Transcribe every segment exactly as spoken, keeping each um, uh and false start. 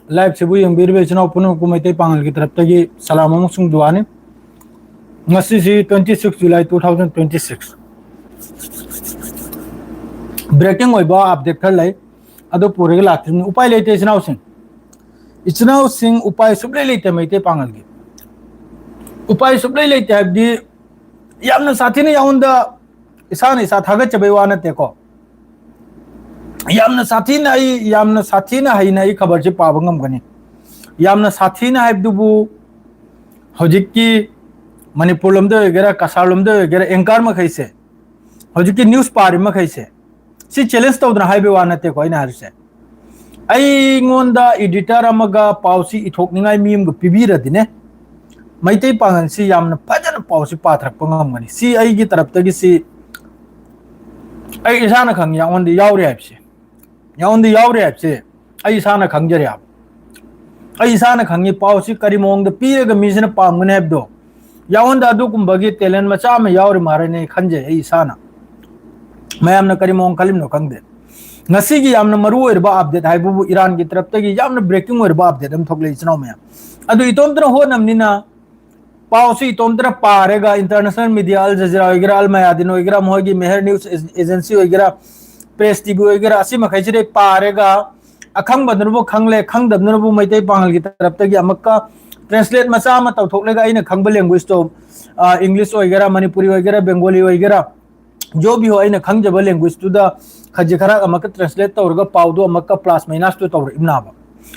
Live ꯁꯤꯕꯨ ꯌꯦꯡꯕꯤꯔꯤꯕ ꯏꯆꯤꯟ ꯏꯅꯥꯎ ꯄꯨꯝꯅꯃꯛꯄꯨ ꯃꯩꯇꯩ ꯄꯥꯉꯜꯒꯤ ꯇꯔꯞꯇꯒꯤ ꯁꯂꯥꯝ ꯑꯃꯁꯨꯡ ꯗꯨꯋꯥꯅꯤ꯫ ꯉꯁꯤꯁꯤ twenty six July two thousand twenty six꯫ Breaking ꯑꯣꯏꯕ update ꯈꯔ ꯂꯩ, ꯑꯗꯨ ꯄꯨꯔꯒ ꯂꯥꯛꯇ꯭ꯔꯤꯕꯅꯤ꯫ ꯎꯄꯥꯏ ꯂꯩꯇꯦ ꯏꯆꯤꯟ ꯏꯅꯥꯎꯁꯤꯡ, ꯏꯆꯤꯟ ꯏꯅꯥꯎꯁꯤꯡ, ꯎꯄꯥꯏ ꯁꯨꯡꯂꯩ ꯂꯩꯇꯦ ꯃꯩꯇꯩ ꯄꯥꯉꯜꯒꯤ꯫ ꯎꯄꯥꯏ ꯁꯨꯡꯂꯩ ꯂꯩꯇꯦ ꯍꯥꯏꯕꯗꯤ, ꯌꯥꯝꯅ ꯁꯥꯊꯤꯅ ꯑꯩꯉꯣꯟꯗ ꯏꯁꯥꯅ ꯏꯁꯥ ꯊꯥꯒꯠꯆꯕꯩ ꯋꯥ ꯅꯠꯇꯦꯀꯣ꯫ ꯌꯥꯝꯅ ꯁꯥꯊꯤꯅ ꯑꯩ, ꯌꯥꯝꯅ ꯁꯥꯊꯤꯅ ꯍꯩꯅ ꯑꯩ ꯈꯕꯔꯁꯤ ꯄꯥꯕ ꯉꯝꯒꯅꯤ꯫ ꯌꯥꯝꯅ ꯁꯥꯊꯤꯅ ꯍꯥꯏꯕꯗꯨꯕꯨ, ꯍꯧꯖꯤꯛꯀꯤ ꯃꯅꯤꯄꯨꯔ ꯂꯣꯝꯗ ꯑꯣꯏꯒꯦꯔꯥ, ꯀꯁꯥꯔ ꯂꯣꯝꯗ ꯑꯣꯏꯒꯦꯔꯥ, anchor ꯃꯈꯩꯁꯦ, ꯍꯧꯖꯤꯛꯀꯤ news ꯄꯥꯔꯤ ꯃꯈꯩꯁꯦ, ꯁꯤ challenge ꯇꯧꯗꯅ ꯍꯥꯏꯕꯩ ꯋꯥ ꯅꯠꯇꯦꯀꯣ ꯑꯩꯅ ꯍꯥꯏꯔꯤꯁꯦ꯫ ꯑꯩꯉꯣꯟꯗ editor ꯑꯃꯒ ꯄꯥꯎꯁꯤ ꯏꯊꯣꯛꯅꯤꯡꯉꯥꯏ ꯃꯤ ꯑꯃꯒ ꯄꯤꯕꯤꯔꯗꯤꯅꯦ, ꯃꯩꯇꯩ ꯄꯥꯉꯜꯁꯤ ꯌꯥꯝꯅ ꯐꯖꯅ ꯄꯥꯎꯁꯤ ꯄꯥꯊꯔꯛꯄ ꯉꯝꯒꯅꯤ꯫ ꯁꯤ ꯑꯩꯒꯤ ꯇꯔꯞꯇꯒꯤ ꯁꯤ ꯑꯩ ꯏꯁꯥꯅ ꯈꯪꯉꯤ, ꯑꯩꯉꯣꯟꯗ ꯌꯥꯎꯔꯤ ꯍꯥꯏꯕꯁꯦ꯫ ꯑꯩꯉꯣꯟꯗ ꯌꯥꯎꯔꯤ ꯍꯥꯏꯕꯁꯦ ꯑꯩ ꯏꯁꯥꯅ ꯈꯪꯖꯔꯦ ꯍꯥꯏꯕ꯫ ꯑꯩ ꯏꯁꯥꯅ ꯈꯪꯉꯤ ꯄꯥꯎꯁꯤ ꯀꯔꯤ ꯃꯑꯣꯡꯗ ꯄꯤꯔꯒ ꯃꯤꯁꯤꯅ ꯄꯥꯝꯒꯅꯤ ꯍꯥꯏꯕꯗꯣ꯫ ꯌꯥꯉꯣꯟꯗ ꯑꯗꯨꯒꯨꯝꯕꯒꯤ talent ꯃꯆꯥ ꯑꯃ ꯌꯥꯎꯔꯤ ꯃꯥꯜꯂꯦꯅꯦ ꯈꯟꯖꯩ ꯑꯩ ꯏꯁꯥꯅ꯫ ꯃꯌꯥꯝꯅ ꯀꯔꯤ ꯃꯑꯣꯡ ꯈꯜꯂꯤꯕꯅꯣ ꯈꯪꯗꯦ꯫ ꯉꯁꯤꯒꯤ ꯌꯥꯝꯅ ꯃꯔꯨ ꯑꯣꯏꯔꯕ update ꯍꯥꯏꯕꯕꯨ ꯏꯔꯥꯟꯒꯤ ꯇꯔꯞꯇꯒꯤ ꯌꯥꯝꯅ breaking ꯑꯣꯏꯔꯕ update ꯑꯃ ꯊꯣꯛꯂꯛꯏ ꯏꯆꯤꯟ ꯏꯅꯥꯎ ꯃꯌꯥꯝ꯫ ꯑꯗꯨ ꯏꯇꯣꯝꯇꯅ ꯍꯣꯠꯅꯕꯅꯤꯅ ꯄꯥꯎꯁꯤ ꯏꯇꯣꯝꯇꯅ ꯄꯥꯔꯒ international media Al Jazeera ꯑꯣꯏꯒꯦꯔꯥ, Al Mayadin ꯑꯣꯏꯒꯦꯔꯥ, ꯃꯈꯣꯏꯒꯤ Mehr News Agency ꯑꯣꯏꯒꯦꯔꯥ, Press T V ꯑꯣꯏꯒꯦꯔꯥ, ꯑꯁꯤ ꯃꯈꯩꯁꯤꯗꯩ ꯄꯥꯔꯒ ꯑꯈꯪꯕꯗꯨꯅꯕꯨ ꯈꯪꯂꯦ, ꯈꯪꯗꯕꯗꯨꯅꯕꯨ ꯃꯩꯇꯩ ꯄꯥꯉꯜꯒꯤ ꯇꯔꯞꯇꯒꯤ ꯑꯃꯨꯛꯀ translate ꯃꯆꯥ ꯑꯃ ꯇꯧꯊꯣꯛꯂꯒ ꯑꯩꯅ ꯈꯪꯕ language( English ꯑꯣꯏꯒꯦꯔꯥ, ꯃꯅꯤꯄꯨꯔꯤ ꯑꯣꯏꯒꯦꯔꯥ, ꯕꯦꯡꯒꯣꯂꯤ ꯑꯣꯏꯒꯦꯔꯥ, ꯖꯣꯕꯤꯍꯣ ꯑꯩꯅ ꯈꯪꯖꯕ languageꯇꯨꯗ ꯈꯖꯤꯛ ꯈꯔ ꯑꯃꯨꯛꯀ translate ꯇꯧꯔꯒ ꯄꯥꯎꯗꯣ ꯑꯃꯨꯛꯀ plus minusꯇꯨ ꯇꯧꯔꯛꯏꯕꯅꯥꯕ꯫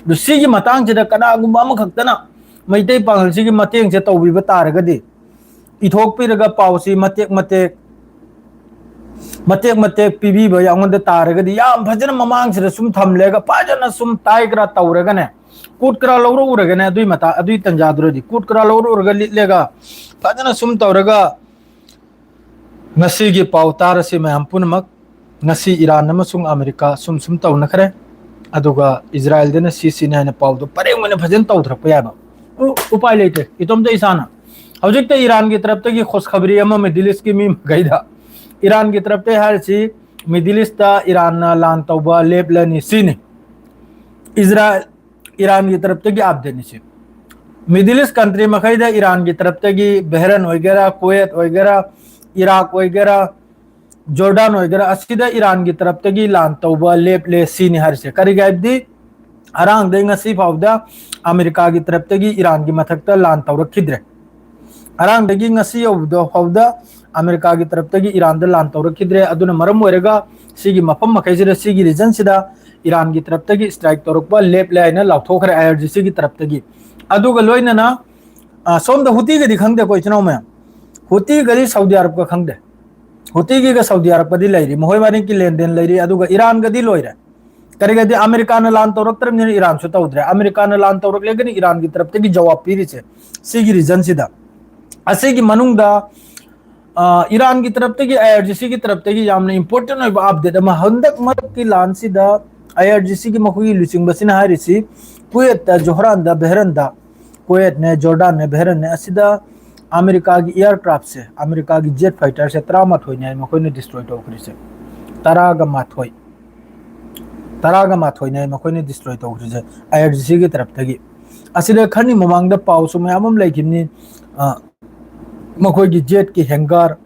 ꯑꯗꯨ ꯁꯤꯒꯤ ꯃꯇꯥꯡꯁꯤꯗ ꯀꯅꯥꯒꯨꯝꯕ ꯑꯃꯈꯛꯇꯅ ꯃꯩꯇꯩ ꯄꯥꯉꯜꯁꯤꯒꯤ ꯃꯇꯦꯡꯁꯦ ꯇꯧꯕꯤꯕ ꯇꯥꯔꯒꯗꯤ, ꯏꯊꯣꯛꯄꯤꯔꯒ ꯄꯥꯎꯁꯤ ꯃꯇꯦꯛ ꯃꯇꯦꯛ, ꯃꯇꯦꯛ ꯃꯇꯦꯛ ꯄꯤꯕꯤꯕ ꯑꯩꯉꯣꯟꯗ ꯇꯥꯔꯒꯗꯤ, ꯌꯥꯝ ꯐꯖꯅ ꯃꯃꯥꯡꯁꯤꯗ ꯁꯨꯝ ꯊꯝꯂꯦꯒ ꯐꯖꯅ ꯁꯨꯝ ꯇꯥꯏꯒ꯭ꯔꯥ ꯇꯧꯔꯒꯅꯦ, ꯀꯨꯠ ꯀꯔꯥ ꯂꯧꯔꯛꯎꯔꯒꯅꯦ, ꯑꯗꯨꯏ ꯃꯇꯥ-, ꯑꯗꯨꯏ ꯇꯟꯖꯥꯗꯨꯔꯗꯤ ꯀꯨꯠ ꯀꯔꯥ ꯂꯧꯔꯛꯎꯔꯒ ꯂꯤꯠꯂꯦꯒ ꯐꯖꯅ ꯁꯨꯝ ꯇꯧꯔꯒ ꯉꯁꯤꯒꯤ ꯄꯥꯎ ꯇꯥꯔꯁꯤ ꯃꯌꯥꯝ ꯄꯨꯝꯅꯃꯛ꯫ ꯉꯁꯤ ꯏꯔꯥꯟ ꯑꯃꯁꯨꯡ ꯑꯃꯦꯔꯤꯀꯥ ꯁꯨꯝ ꯁꯨꯝ ꯇꯧꯅꯈ꯭ꯔꯦ, ꯑꯗꯨꯒ ꯏꯖꯔꯥꯏꯜꯗꯅ ꯁꯤ ꯁꯤꯅꯤ ꯍꯥꯏꯅ ꯄꯥꯎꯗꯣ ꯄꯔꯦꯡ ꯑꯣꯏꯅ ꯐꯖꯅ ꯇꯧꯊꯔꯛꯄ ꯌꯥꯕ꯫ ꯎ-, ꯎꯄꯥꯏ ꯂꯩꯇꯦ, ꯏꯇꯣꯝꯇ ꯏꯁꯥꯅ꯫ ꯍꯧꯖꯤꯛꯇ ꯏꯔꯥꯟꯒꯤ ꯇꯔꯞꯇꯒꯤ ꯈꯣꯁꯈꯕꯔꯤ ꯑꯃ Middle Eastꯀꯤ ꯃꯤ ꯃꯈꯩꯗ, ꯏꯔꯥꯟꯒꯤ ꯇꯔꯞꯇꯒꯤ ꯍꯥꯏꯔꯤꯁꯤ Middle Eastꯇ ꯏꯔꯥꯟꯅ ꯂꯥꯟ ꯇꯧꯕ ꯂꯦꯞꯂꯅꯤ ꯁꯤꯅꯤ꯫ ꯏꯖꯔꯥꯏꯜ ꯏꯔꯥꯟꯒꯤ ꯇꯔꯞꯇꯒꯤ ꯑꯞꯗꯦꯠꯅꯤ ꯁꯤ꯫ Middle East country ꯃꯈꯩꯗ ꯏꯔꯥꯟꯒꯤ ꯇꯔꯞꯇꯒꯤ, ꯕꯦꯍꯔꯟ ꯑꯣꯏꯒꯦꯔꯥ, ꯀꯨꯋꯦꯠ ꯑꯣꯏꯒꯦꯔꯥ, ꯏꯔꯥꯛ ꯑꯣꯏꯒꯦꯔꯥ, ꯖꯣꯔꯗꯥꯟ ꯑꯣꯏꯒꯦꯔꯥ, ꯑꯁꯤꯗ ꯏꯔꯥꯟꯒꯤ ꯇꯔꯞꯇꯒꯤ ꯂꯥꯟ ꯇꯧꯕ ꯂꯦꯞꯂꯦ ꯁꯤꯅꯤ ꯍꯥꯏꯔꯤꯁꯦ꯫ ꯀꯔꯤꯒꯤ ꯍꯥꯏꯕꯗꯤ, ꯉꯔꯥꯡꯗꯩ ꯉꯁꯤ ꯐꯥꯎꯗ ꯑꯃꯦꯔꯤꯀꯥꯒꯤ ꯇꯔꯞꯇꯒꯤ ꯏꯔꯥꯟꯒꯤ ꯃꯊꯛꯇ ꯂꯥꯟ ꯇꯧꯔꯛꯈꯤꯗ꯭ꯔꯦ꯫ ꯉꯔꯥꯡꯗꯒꯤ ꯉꯁꯤ ꯌꯧꯕꯗꯣ ꯐꯥꯎꯗ ꯑꯃꯦꯔꯤꯀꯥꯒꯤ ꯇꯔꯞꯇꯒꯤ ꯏꯔꯥꯟꯗ ꯂꯥꯟ ꯇꯧꯔꯛꯈꯤꯗ꯭ꯔꯦ꯫ ꯑꯗꯨꯅ ꯃꯔꯝ ꯑꯣꯏꯔꯒ ꯁꯤꯒꯤ ꯃꯐꯝ ꯃꯈꯩꯁꯤꯗ, ꯁꯤꯒꯤ regionꯁꯤꯗ ꯏꯔꯥꯟꯒꯤ ꯇꯔꯞꯇꯒꯤ strike ꯇꯧꯔꯛꯄ ꯂꯦꯞꯂꯦ ꯍꯥꯏꯅ ꯂꯥꯎꯊꯣꯛꯈ꯭ꯔꯦ IRGCꯒꯤ ꯇꯔꯞꯇꯒꯤ꯫ ꯑꯗꯨꯒ ꯂꯣꯏꯅꯅ, ꯑ, ꯁꯣꯝꯗ ꯍꯨꯇꯤꯒꯗꯤ ꯈꯪꯗꯦꯀꯣ, ꯏꯆꯤꯟ ꯏꯅꯥꯎ ꯃꯌꯥꯝ, ꯍꯨꯇꯤꯒꯗꯤ ꯁꯥꯎꯗꯤ ꯑꯔꯕꯀ ꯈꯪꯗꯦ꯫ ꯍꯨꯇꯤꯒꯤꯒ ꯁꯥꯎꯗꯤ ꯑꯔꯕꯀꯗꯤ ꯂꯩꯔꯤ, ꯃꯈꯣꯏ ꯃꯔꯤꯒꯤ ꯂꯦꯟꯗꯦꯟ ꯂꯩꯔꯤ꯫ ꯑꯗꯨꯒ ꯏꯔꯥꯟꯒꯗꯤ ꯂꯣꯏꯔꯦ꯫ ꯀꯔꯤꯒꯤꯗꯤ, ꯑꯃꯦꯔꯤꯀꯥꯅ ꯂꯥꯟ ꯇꯧꯔꯛꯇ꯭ꯔꯕꯅꯤꯅ ꯏꯔꯥꯟꯁꯨ ꯇꯧꯗ꯭ꯔꯦ꯫ ꯑꯃꯦꯔꯤꯀꯥꯅ ꯂꯥꯟ ꯇꯧꯔꯛꯂꯒꯅꯤ ꯏꯔꯥꯟꯒꯤ ꯇꯔꯞꯇꯒꯤ ꯖꯋꯥꯕ ꯄꯤꯔꯤꯁꯦ ꯁꯤꯒꯤ regionꯁꯤꯗ꯫ ꯑꯁꯤꯒꯤ ꯃꯅꯨꯡꯗ, ꯑ, ꯏꯔꯥꯟꯒꯤ ꯇꯔꯞꯇꯒꯤ, IRGCꯒꯤ ꯇꯔꯞꯇꯒꯤ ꯌꯥꯝꯅ important ꯑꯣꯏꯕ ꯑꯞꯗꯦꯠ ꯑꯃ, ꯍꯟꯗꯛ ꯃꯔꯛꯀꯤ ꯂꯥꯟꯁꯤꯗ IRGCꯒꯤ ꯃꯈꯣꯏꯒꯤ ꯂꯨꯆꯤꯡꯕꯁꯤꯅ ꯍꯥꯏꯔꯤꯁꯤ, ꯀꯨꯋꯦꯠꯇ, ꯖꯣꯍꯔꯥꯟꯗ, ꯕꯦꯍꯔꯟꯗ, ꯀꯨꯋꯦꯠꯅꯦ, ꯖꯣꯔꯗꯥꯟꯅꯦ, ꯕꯦꯍꯔꯟꯅꯦ, ꯑꯁꯤꯗ ꯑꯃꯦꯔꯤꯀꯥꯒꯤ aircraftꯁꯦ, ꯑꯃꯦꯔꯤꯀꯥꯒꯤ jet fighterꯁꯦ ꯇꯔꯥꯃꯥꯊꯣꯏꯅꯦ ꯍꯥꯏ ꯃꯈꯣꯏꯅ destroy ꯇꯧꯈ꯭ꯔꯤꯁꯦ꯫ ꯇꯔꯥꯒ ꯃꯥꯊꯣꯏ꯫ ꯇꯔꯥꯒ ꯃꯥꯊꯣꯏꯅꯦ ꯃꯈꯣꯏꯅ destroy ꯇꯧꯈ꯭ꯔꯤꯁꯦ IRGCꯒꯤ ꯇꯔꯞꯇꯒꯤ꯫ ꯑꯁꯤꯗ ꯈꯔꯅꯤ ꯃꯃꯥꯡꯗ ꯄꯥꯎꯁꯨ ꯃꯌꯥꯝ ꯑꯃ ꯂꯩꯈꯤꯕꯅꯤ꯫ ꯑ, ꯃꯈꯣꯏꯒꯤ jetꯀꯤ hangar,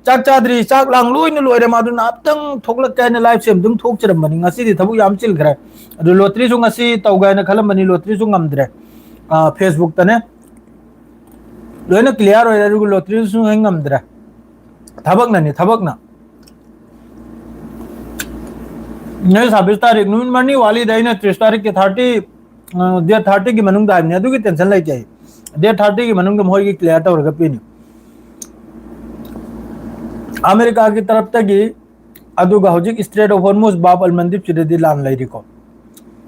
ꯆꯥꯛ ꯆꯥꯗ꯭ꯔꯤ, ꯆꯥꯛ ꯂꯥꯡ ꯂꯣꯏꯅ ꯂꯣꯏꯔꯦ, ꯃꯥꯗꯨ ꯉꯥꯏꯍꯥꯛꯇꯪ ꯊꯣꯛꯂꯛꯀꯦ ꯍꯥꯏꯅ liveꯁꯦ ꯑꯗꯨꯝ ꯊꯣꯛꯆꯔꯝꯕꯅꯤ꯫ ꯉꯁꯤꯗꯤ ꯊꯕꯛ ꯌꯥꯝ ꯆꯤꯟꯈ꯭ꯔꯦ꯫ ꯑꯗꯨ lotteryꯁꯨ ꯉꯁꯤ ꯇꯧꯒꯦ ꯍꯥꯏꯅ ꯈꯜꯂꯝꯕꯅꯤ, lotteryꯁꯨ ꯉꯝꯗ꯭ꯔꯦ꯫ ꯑ, Facebookꯇꯅꯦ ꯂꯣꯏꯅ clear ꯑꯣꯏꯔꯦ, ꯑꯗꯨꯒ lotteryꯁꯨ ꯍꯦꯛ ꯉꯝꯗ꯭ꯔꯦ꯫ ꯊꯕꯛꯅꯅꯤ, ꯊꯕꯛꯅ꯫ ꯅꯣꯏ ꯁꯥꯕꯤꯁ ꯇꯥꯔꯤꯛ ꯅꯨꯃꯤꯠ ꯃꯔꯤꯅꯤ ꯋꯥꯠꯂꯤꯗ, ꯑꯩꯅ ꯇ꯭ꯔꯤꯁ ꯇꯥꯔꯤꯛꯀꯤ thirty, ꯑ, date thirtyꯒꯤ ꯃꯅꯨꯡꯗ ꯍꯥꯏꯕꯅꯤ, ꯑꯗꯨꯒꯤ tension ꯂꯩꯇꯦ ꯑꯩ꯫ Date thirtyꯒꯤ ꯃꯅꯨꯡꯗ ꯃꯈꯣꯏꯒꯤ clear ꯇꯧꯔꯒ ꯄꯤꯅꯤ꯫ ꯑꯃꯦꯔꯤꯀꯥꯒꯤ ꯇꯔꯞꯇꯒꯤ, ꯑꯗꯨꯒ ꯍꯧꯖꯤꯛ Strait of Hormuz, ꯕꯥꯕ ꯑꯜ ꯃꯟꯗꯤꯞꯁꯤꯗꯗꯤ ꯂꯥꯟ ꯂꯩꯔꯤꯀꯣ꯫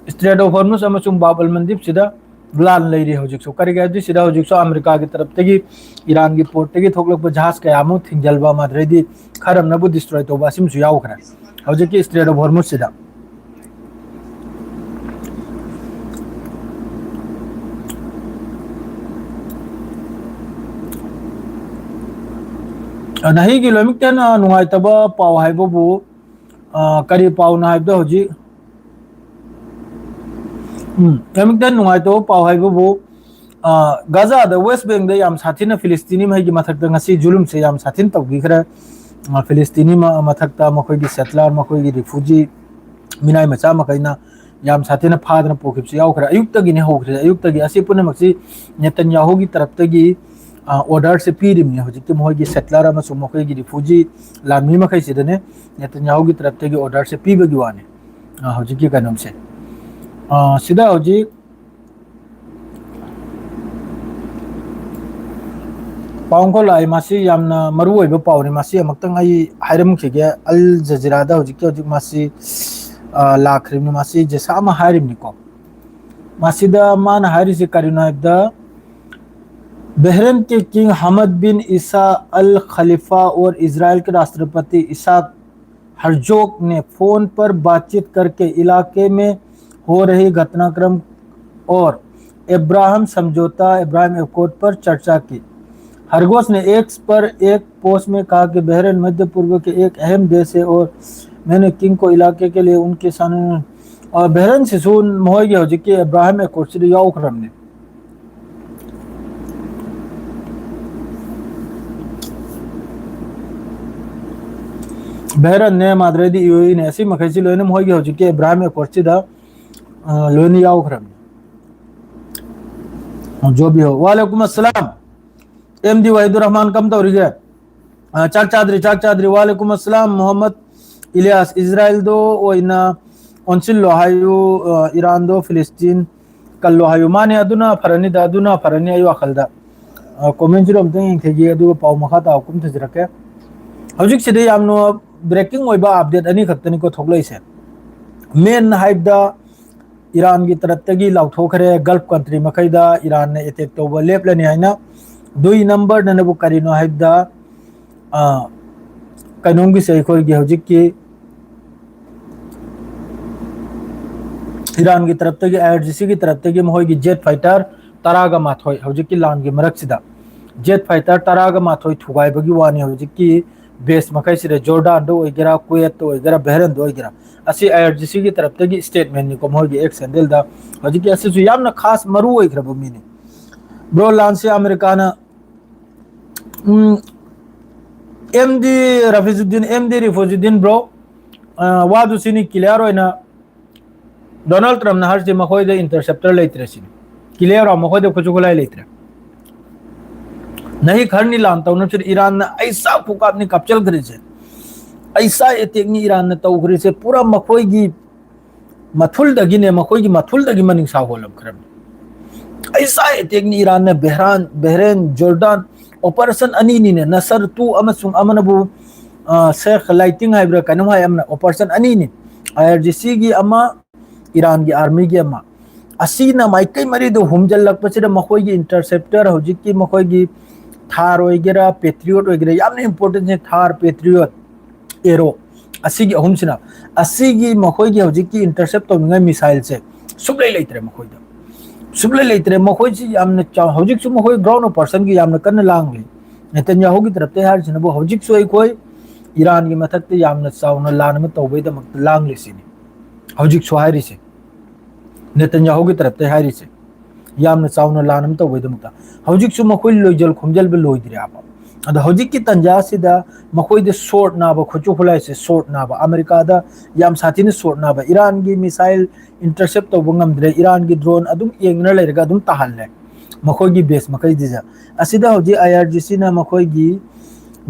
Strait of Hormuz ꯑꯃꯁꯨꯡ ꯕꯥꯕ ꯑꯜ ꯃꯟꯗꯤꯞꯁꯤꯗ ꯂꯥꯟ ꯂꯩꯔꯤ ꯍꯧꯖꯤꯛꯁꯨ꯫ ꯀꯔꯤꯒꯤ ꯍꯥꯏꯕꯗꯤ ꯁꯤꯗ ꯍꯧꯖꯤꯛꯁꯨ ꯑꯃꯦꯔꯤꯀꯥꯒꯤ ꯇꯔꯞꯇꯒꯤ ꯏꯔꯥꯟꯒꯤ portꯇꯒꯤ ꯊꯣꯛꯂꯛꯄ ꯖꯍꯥꯖ ꯀꯌꯥ ꯑꯃ ꯊꯤꯡꯖꯤꯜꯕ ꯑꯃ, ꯑꯗꯩꯗꯤ ꯈꯔ ꯑꯃꯅꯕꯨ destroy ꯇꯧꯕ, ꯑꯁꯤꯃꯁꯨ ꯌꯥꯎꯈ꯭ꯔꯦ ꯍꯧꯖꯤꯛꯀꯤ Strait of Hormuzꯁꯤꯗ꯫ ꯑ, ꯅꯍꯤꯒꯤ ꯂꯣꯏꯃꯛꯇ ꯍꯦꯟꯅ ꯅꯨꯡꯉꯥꯏꯇꯕ ꯄꯥꯎ ꯍꯥꯏꯕꯕꯨ, ꯑ, ꯀꯔꯤ ꯄꯥꯎꯅꯣ ꯍꯥꯏꯕꯗ ꯍꯧꯖꯤꯛ ꯎꯝ, ꯑꯃꯨꯛꯇ ꯅꯨꯡꯉꯥꯏꯇꯕ ꯄꯥꯎ ꯍꯥꯏꯕꯕꯨ, ꯑ, ꯒꯥꯖꯥꯗ, ꯋꯦꯁ ꯕꯦꯡꯗ ꯌꯥꯝ ꯁꯥꯊꯤꯅ ꯐꯤꯂꯤꯁꯇꯤꯅꯤ ꯃꯈꯩꯒꯤ ꯃꯊꯛꯇ ꯉꯁꯤ ꯖꯨꯂꯨꯝꯁꯦ ꯌꯥꯝ ꯁꯥꯊꯤꯅ ꯇꯧꯕꯤꯈ꯭ꯔꯦ꯫ ꯑ, ꯐꯤꯂꯤꯁꯇꯤꯅꯤ ꯃ-, ꯃꯊꯛꯇ ꯃꯈꯣꯏꯒꯤ ꯁꯦꯇꯂꯔ, ꯃꯈꯣꯏꯒꯤ ꯔꯤꯐ꯭ꯌꯨꯖꯤ, ꯃꯤꯅꯥꯏ ꯃꯆꯥ ꯃꯈꯩꯅ ꯌꯥꯝ ꯁꯥꯊꯤꯅ ꯐꯥꯗꯅ ꯄꯨꯈꯤꯕꯁꯨ ꯌꯥꯎꯈ꯭ꯔꯦ꯫ ꯑꯌꯨꯛꯇꯒꯤꯅꯤ ꯍꯧꯈ꯭ꯔꯦ, ꯑꯌꯨꯛꯇꯒꯤ꯫ ꯑꯁꯤ ꯄꯨꯝꯅꯃꯛꯁꯤ ꯅꯦꯇꯟꯌꯥꯍꯨꯒꯤ ꯇꯔꯞꯇꯒꯤ, ꯑ, ꯑꯣꯔꯗꯔꯁꯦ ꯄꯤꯔꯤꯕꯅꯤ꯫ ꯍꯧꯖꯤꯛꯇꯤ ꯃꯈꯣꯏꯒꯤ ꯁꯦꯇꯂꯔ ꯑꯃꯁꯨꯡ ꯃꯈꯣꯏꯒꯤ ꯔꯤꯐ꯭ꯌꯨꯖꯤ ꯂꯥꯟꯃꯤ ꯃꯈꯩꯁꯤꯗꯅꯦ ꯅꯦꯇꯟꯌꯥꯍꯨꯒꯤ ꯇꯔꯞꯇꯒꯤ ꯑꯣꯔꯗꯔꯁꯦ ꯄꯤꯕꯒꯤ ꯋꯥꯅꯤ꯫ ꯑ, ꯍꯧꯖꯤꯛꯀꯤ ꯀꯩꯅꯣꯝꯁꯦ, ꯑ, ꯁꯤꯗ ꯍꯧꯖꯤꯛ ꯄꯥꯎ ꯑꯃꯈꯛ ꯂꯥꯛꯑꯦ꯫ ꯃꯁꯤ ꯌꯥꯝꯅ ꯃꯔꯨ ꯑꯣꯏꯕ ꯄꯥꯎꯅꯤ꯫ ꯃꯁꯤ ꯑꯃꯨꯛꯇꯪ ꯑꯩ ꯍꯥꯏꯔꯝꯈꯤꯒꯦ꯫ ꯑꯜ ꯖꯖꯤꯔꯥꯗ ꯍꯧꯖꯤꯛꯀꯤ ꯍꯧꯖꯤꯛ ꯃꯁꯤ, ꯑ, ꯂꯥꯛꯈ꯭ꯔꯤꯕꯅꯤ꯫ ꯃꯁꯤ ꯖꯦꯁꯥ ꯑꯃ ꯍꯥꯏꯔꯤꯕꯅꯤꯀꯣ꯫ ꯃꯁꯤꯗ ꯃꯥꯅ ꯍꯥꯏꯔꯤꯁꯤ ꯀꯔꯤꯅꯣ ꯍꯥꯏꯕꯗ, बहरीन के किंग हमद बिन ईसा अल खलीफा और इजराइल के राष्ट्रपति इसाक हर्जोग ने फोन पर बातचीत करके इलाके में हो रही घटनाक्रम और इब्राहिम समझौता, इब्राहिम एकॉर्ड पर चर्चा की। हर्गोस ने एक्स पर एक पोस्ट में कहा कि बहरीन मध्य पूर्व के एक अहम देश है और मैंने किंग को इलाके के लिए उनके सामने, और बहरीन ꯁꯤꯁꯨ ꯃꯈꯣꯏꯒꯤ ꯍꯧꯖꯤꯛꯀꯤ ꯑꯦꯕ꯭ꯔꯥꯍꯤꯝ ꯑꯦꯀꯣꯔꯗꯁꯤꯗ ꯌꯥꯎꯈ꯭ꯔꯕꯅꯤ꯫ ꯕꯍꯔꯦꯟꯅꯦ, ꯃꯥꯗ꯭ꯔꯦꯗꯤ ꯌꯨ ꯑꯦ ꯏꯅꯦ, ꯑꯁꯤ ꯃꯈꯩꯁꯤ ꯂꯣꯏꯅ ꯃꯈꯣꯏꯒꯤ ꯍꯧꯖꯤꯛꯀꯤ ꯑꯦꯕ꯭ꯔꯥꯍꯤꯝ ꯑꯦꯀꯣꯔꯗꯁꯤꯗ, ꯑ, ꯂꯣꯏꯅ ꯌꯥꯎꯈ꯭ꯔꯕꯅꯤ꯫ ꯖꯣꯕꯤ ꯍꯣ, ꯋꯥꯂꯦꯀꯨꯝ ꯑꯁꯂꯥꯝ꯫ ꯑꯦꯝ ꯗꯤ ꯋꯥꯍꯤꯗꯨꯔ ꯔꯍꯃꯥꯟ, ꯀꯝ ꯇꯧꯔꯤꯒꯦ? ꯑ, ꯆꯥꯛ ꯆꯥꯗ꯭ꯔꯤ, ꯆꯥꯛ ꯆꯥꯗ꯭ꯔꯤ꯫ ꯋꯥꯂꯦꯀꯨꯝ ꯑꯁꯂꯥꯝ, ꯃꯣꯍꯝꯃꯗ ꯏꯂꯤꯌꯥꯁ, ꯏꯖꯔꯥꯏꯜꯗꯣ ꯑꯣꯏꯅ ꯑꯣꯟꯁꯤꯜꯂꯣ ꯍꯥꯏꯌꯨ, ꯑ, ꯏꯔꯥꯟꯗꯣ ꯐꯤꯂꯤꯁꯇꯤꯟ ꯀꯜꯂꯣ ꯍꯥꯏꯌꯨ꯫ ꯃꯥꯅꯦ, ꯑꯗꯨꯅ ꯐꯔꯅꯤꯗ, ꯑꯗꯨꯅ ꯐꯔꯅꯤ ꯑꯩ ꯋꯥꯈꯜꯗ꯫ ꯑ, ꯀꯣꯃꯦꯟꯁꯤꯗ ꯑꯝꯇꯪ ꯌꯦꯡꯊꯒꯦ, ꯑꯗꯨꯒ ꯄꯥꯎ ꯃꯈꯥ ꯇꯥꯕ ꯀꯨꯝꯊꯖꯔꯛꯀꯦ꯫ ꯍꯧꯖꯤꯛꯁꯤꯗ ꯌꯥꯝꯅ ꯕ꯭ꯔꯦꯀꯤꯡ ꯑꯣꯏꯕ ꯑꯞꯗꯦꯠ ꯑꯅꯤꯈꯛꯇꯅꯤꯀꯣ ꯊꯣꯛꯂꯛꯏꯁꯦ꯫ ꯃꯦꯟ ꯍꯥꯏꯕꯗ ꯏꯔꯥꯟꯒꯤ ꯇꯔꯞꯇꯒꯤ ꯂꯥꯎꯊꯣꯛꯈ꯭ꯔꯦ, ꯒꯜꯐ ꯀꯟꯇ꯭ꯔꯤ ꯃꯈꯩꯗ ꯏꯔꯥꯟꯅ ꯑꯦꯇꯦꯛ ꯇꯧꯕ ꯂꯦꯞꯂꯅꯤ ꯍꯥꯏꯅ꯫ ꯑꯗꯨꯒꯤ ꯅꯝꯕꯔꯗꯅꯕꯨ ꯀꯔꯤꯅꯣ ꯍꯥꯏꯕꯗ, ꯑ, ꯀꯩꯅꯣꯝꯒꯤꯁꯦ, ꯑꯩꯈꯣꯏꯒꯤ ꯍꯧꯖꯤꯛꯀꯤ ꯏꯔꯥꯟꯒꯤ ꯇꯔꯞꯇꯒꯤ, ꯑꯥꯏ ꯑꯥꯔ ꯖꯤ ꯁꯤꯒꯤ ꯇꯔꯞꯇꯒꯤ ꯃꯈꯣꯏꯒꯤ ꯖꯦꯠ ꯐꯥꯏꯇꯔ ꯇꯔꯥꯒ ꯃꯥꯊꯣꯏ, ꯍꯧꯖꯤꯛꯀꯤ ꯂꯥꯟꯒꯤ ꯃꯔꯛꯁꯤꯗ ꯖꯦꯠ ꯐꯥꯏꯇꯔ ꯇꯔꯥꯒ ꯃꯥꯊꯣꯏ ꯊꯨꯒꯥꯏꯕꯒꯤ ꯋꯥꯅꯤ ꯍꯧꯖꯤꯛꯀꯤ ꯕꯦꯁ ꯃꯈꯩꯁꯤꯗ, ꯖꯣꯔꯗꯥꯟꯗ ꯑꯣꯏꯒꯦꯔꯥ, ꯀꯨꯋꯦꯠꯇ ꯑꯣꯏꯒꯦꯔꯥ, ꯕꯍꯔꯦꯟꯗ ꯑꯣꯏꯒꯦꯔꯥ, ꯑꯁꯤ ꯑꯥꯏ ꯑꯥꯔ ꯖꯤ ꯁꯤꯒꯤ ꯇꯔꯞꯇꯒꯤ ꯁ꯭ꯇꯦꯠꯃꯦꯟꯅꯤꯀꯣ, ꯃꯈꯣꯏꯒꯤ ꯑꯦꯛꯁ ꯍꯦꯟꯗꯜꯗ꯫ ꯍꯧꯖꯤꯛꯀꯤ ꯑꯁꯤꯁꯨ ꯌꯥꯝꯅ ꯈꯥꯁ ꯃꯔꯨ ꯑꯣꯏꯈ꯭ꯔꯕ ꯃꯤꯅꯤ꯫ ꯕ꯭ꯔꯣ, ꯂꯥꯟꯁꯤ ꯑꯃꯦꯔꯤꯀꯥꯅ, um, M D Rafizuddin, M D Rafizuddin, bro, ꯑ, ꯋꯥꯗꯨ ꯁꯤꯅꯤ, ꯀ꯭ꯂꯤꯌꯥꯔ ꯑꯣꯏꯅ ꯗꯣꯅꯥꯜꯗ ꯇ꯭ꯔꯝꯞꯅ ꯍꯥꯏꯔꯤꯁꯦ ꯃꯈꯣꯏꯗ ꯏꯟꯇꯔꯁꯦꯞꯇꯔ ꯂꯩꯇ꯭ꯔꯦ ꯁꯤꯅꯤ꯫ ꯀ꯭ꯂꯤꯌꯥꯔ ꯑꯣꯏ, ꯃꯈꯣꯏꯗ ꯈꯨꯠꯁꯨ ꯈꯨꯠꯂꯥꯏ ꯂꯩꯇ꯭ꯔꯦ꯫ ꯅꯍꯤ ꯈꯔꯅꯤ ꯂꯥꯟ ꯇꯧꯅꯕꯁꯤꯗ ꯏꯔꯥꯟꯅ ꯑꯩꯁꯥ ꯈꯨꯀꯥꯞꯅꯤ ꯀꯥꯞꯆꯤꯟꯈ꯭ꯔꯤꯁꯦ, ꯑꯩꯁꯥ ꯑꯦꯇꯦꯛꯅꯤ ꯏꯔꯥꯟꯅ ꯇꯧꯈ꯭ꯔꯤꯁꯦ, ꯄꯨꯔꯥ ꯃꯈꯣꯏꯒꯤ ꯃꯊꯨꯜꯗꯒꯤꯅꯦ, ꯃꯈꯣꯏꯒꯤ ꯃꯊꯨꯜꯗꯒꯤ ꯃꯅꯤꯡ ꯁꯥ ꯍꯣꯜꯂꯝꯈ꯭ꯔꯕꯅꯤ꯫ ꯑꯩꯁꯥ ꯑꯦꯇꯦꯛꯅꯤ ꯏꯔꯥꯟꯅ ꯕꯦꯍꯔꯥꯟ, ꯕꯦꯍꯔꯦꯟ, ꯖꯣꯔꯗꯥꯟ, ꯑꯣꯄꯔꯦꯁꯟ ꯑꯅꯤꯅꯤꯅꯦ, ꯅꯁꯔ ꯇꯨ ꯑꯃꯁꯨꯡ ꯑꯃꯅꯕꯨ, ꯑ, ꯁꯦꯈ ꯂꯥꯏꯇꯤꯡ ꯍꯥꯏꯕ꯭ꯔꯥ ꯀꯩꯅꯣꯝ ꯍꯥꯏ, ꯑꯃꯅ ꯑꯣꯄꯔꯦꯁꯟ ꯑꯅꯤꯅꯤ, ꯑꯥꯏ ꯑꯥꯔ ꯖꯤ ꯁꯤꯒꯤ ꯑꯃ, ꯏꯔꯥꯟꯒꯤ ꯑꯥꯔꯃꯤꯒꯤ ꯑꯃ꯫ ꯑꯁꯤꯅ ꯃꯥꯏꯀꯩ ꯃꯔꯤꯗꯨ ꯍꯨꯝꯖꯤꯜꯂꯛꯄꯁꯤꯗ ꯃꯈꯣꯏꯒꯤ ꯏꯟꯇꯔꯁꯦꯞꯇꯔ, ꯍꯧꯖꯤꯛꯀꯤ ꯃꯈꯣꯏꯒꯤ ꯊꯥꯔ ꯑꯣꯏꯒꯦꯔꯥ, ꯄꯦꯇ꯭ꯔꯤꯌꯣꯠ ꯑꯣꯏꯒꯦꯔꯥ, ꯌꯥꯝꯅ ꯏꯝꯄꯣꯔꯇꯦꯟꯁꯦ, ꯊꯥꯔ, ꯄꯦꯇ꯭ꯔꯤꯌꯣꯠ, ꯑꯦꯔꯣ, ꯑꯁꯤꯒꯤ ꯑꯍꯨꯝꯁꯤꯅ, ꯑꯁꯤꯒꯤ ꯃꯈꯣꯏꯒꯤ ꯍꯧꯖꯤꯛꯀꯤ ꯏꯟꯇꯔꯁꯦꯞ ꯇꯧꯅꯤꯡꯉꯥꯏ ꯃꯤꯁꯥꯏꯜꯁꯦ ꯁꯨꯛꯂꯩ ꯂꯩꯇ꯭ꯔꯦ ꯃꯈꯣꯏꯗ, ꯁꯨꯛꯂꯩ ꯂꯩꯇ꯭ꯔꯦ꯫ ꯃꯈꯣꯏꯁꯤ ꯌꯥꯝꯅ ꯆꯥꯎ-, ꯍꯧꯖꯤꯛꯁꯨ ꯃꯈꯣꯏ ꯒ꯭ꯔꯥꯎꯟ ꯑꯣꯄꯔꯦꯁꯟꯒꯤ ꯌꯥꯝꯅ ꯀꯟꯅ ꯂꯥꯡꯂꯤ꯫ ꯅꯦꯇꯟꯌꯥꯍꯨꯒꯤ ꯇꯔꯞꯇ ꯍꯥꯏꯔꯤꯁꯤꯅꯕꯨ ꯍꯧꯖꯤꯛꯁꯨ ꯑꯩꯈꯣꯏ ꯏꯔꯥꯟꯒꯤ ꯃꯊꯛꯇ ꯌꯥꯝꯅ ꯆꯥꯎꯅ ꯂꯥꯟ ꯑꯃ ꯇꯧꯕꯒꯤꯗꯃꯛꯇ ꯂꯥꯡꯂꯤꯁꯤꯅꯤ꯫ ꯍꯧꯖꯤꯛꯁꯨ ꯍꯥꯏꯔꯤꯁꯦ, ꯅꯦꯇꯟꯌꯥꯍꯨꯒꯤ ꯇꯔꯞꯇ ꯍꯥꯏꯔꯤꯁꯦ, ꯌꯥꯝꯅ ꯆꯥꯎꯅ ꯂꯥꯟ ꯑꯃ ꯇꯧꯕꯒꯤꯗꯃꯛꯇ꯫ ꯍꯧꯖꯤꯛꯁꯨ ꯃꯈꯣꯏ ꯂꯣꯏꯖꯜ ꯈꯣꯝꯖꯜꯕ ꯂꯣꯏꯗ꯭ꯔꯤ ꯍꯥꯏꯕ꯫ ꯑꯗꯣ ꯍꯧꯖꯤꯛꯀꯤ ꯇꯥꯟꯖꯥꯁꯤꯗ ꯃꯈꯣꯏꯗ ꯁꯣꯔꯠ ꯅꯥꯕ, ꯈꯨꯠꯁꯨ ꯈꯨꯠꯂꯥꯏꯁꯦ ꯁꯣꯔꯠ ꯅꯥꯕ, ꯑꯃꯦꯔꯤꯀꯥꯗ ꯌꯥꯝ ꯁꯥꯊꯤꯅ ꯁꯣꯔꯠ ꯅꯥꯕ, ꯏꯔꯥꯟꯒꯤ ꯃꯤꯁꯥꯏꯜ ꯏꯟꯇꯔꯁꯦꯞ ꯇꯧꯕ ꯉꯝꯗ꯭ꯔꯦ, ꯏꯔꯥꯟꯒꯤ ꯗ꯭ꯔꯣꯟ ꯑꯗꯨꯝ ꯌꯦꯡꯗꯨꯅ ꯂꯩꯔꯒ ꯑꯗꯨꯝ ꯇꯥꯍꯜꯂꯦ꯫ ꯃꯈꯣꯏꯒꯤ ꯕꯦꯁ ꯃꯈꯩꯁꯤꯗ, ꯑꯁꯤꯗ ꯍꯧꯖꯤꯛ ꯑꯥꯏ ꯑꯥꯔ ꯖꯤ ꯁꯤꯅ ꯃꯈꯣꯏꯒꯤ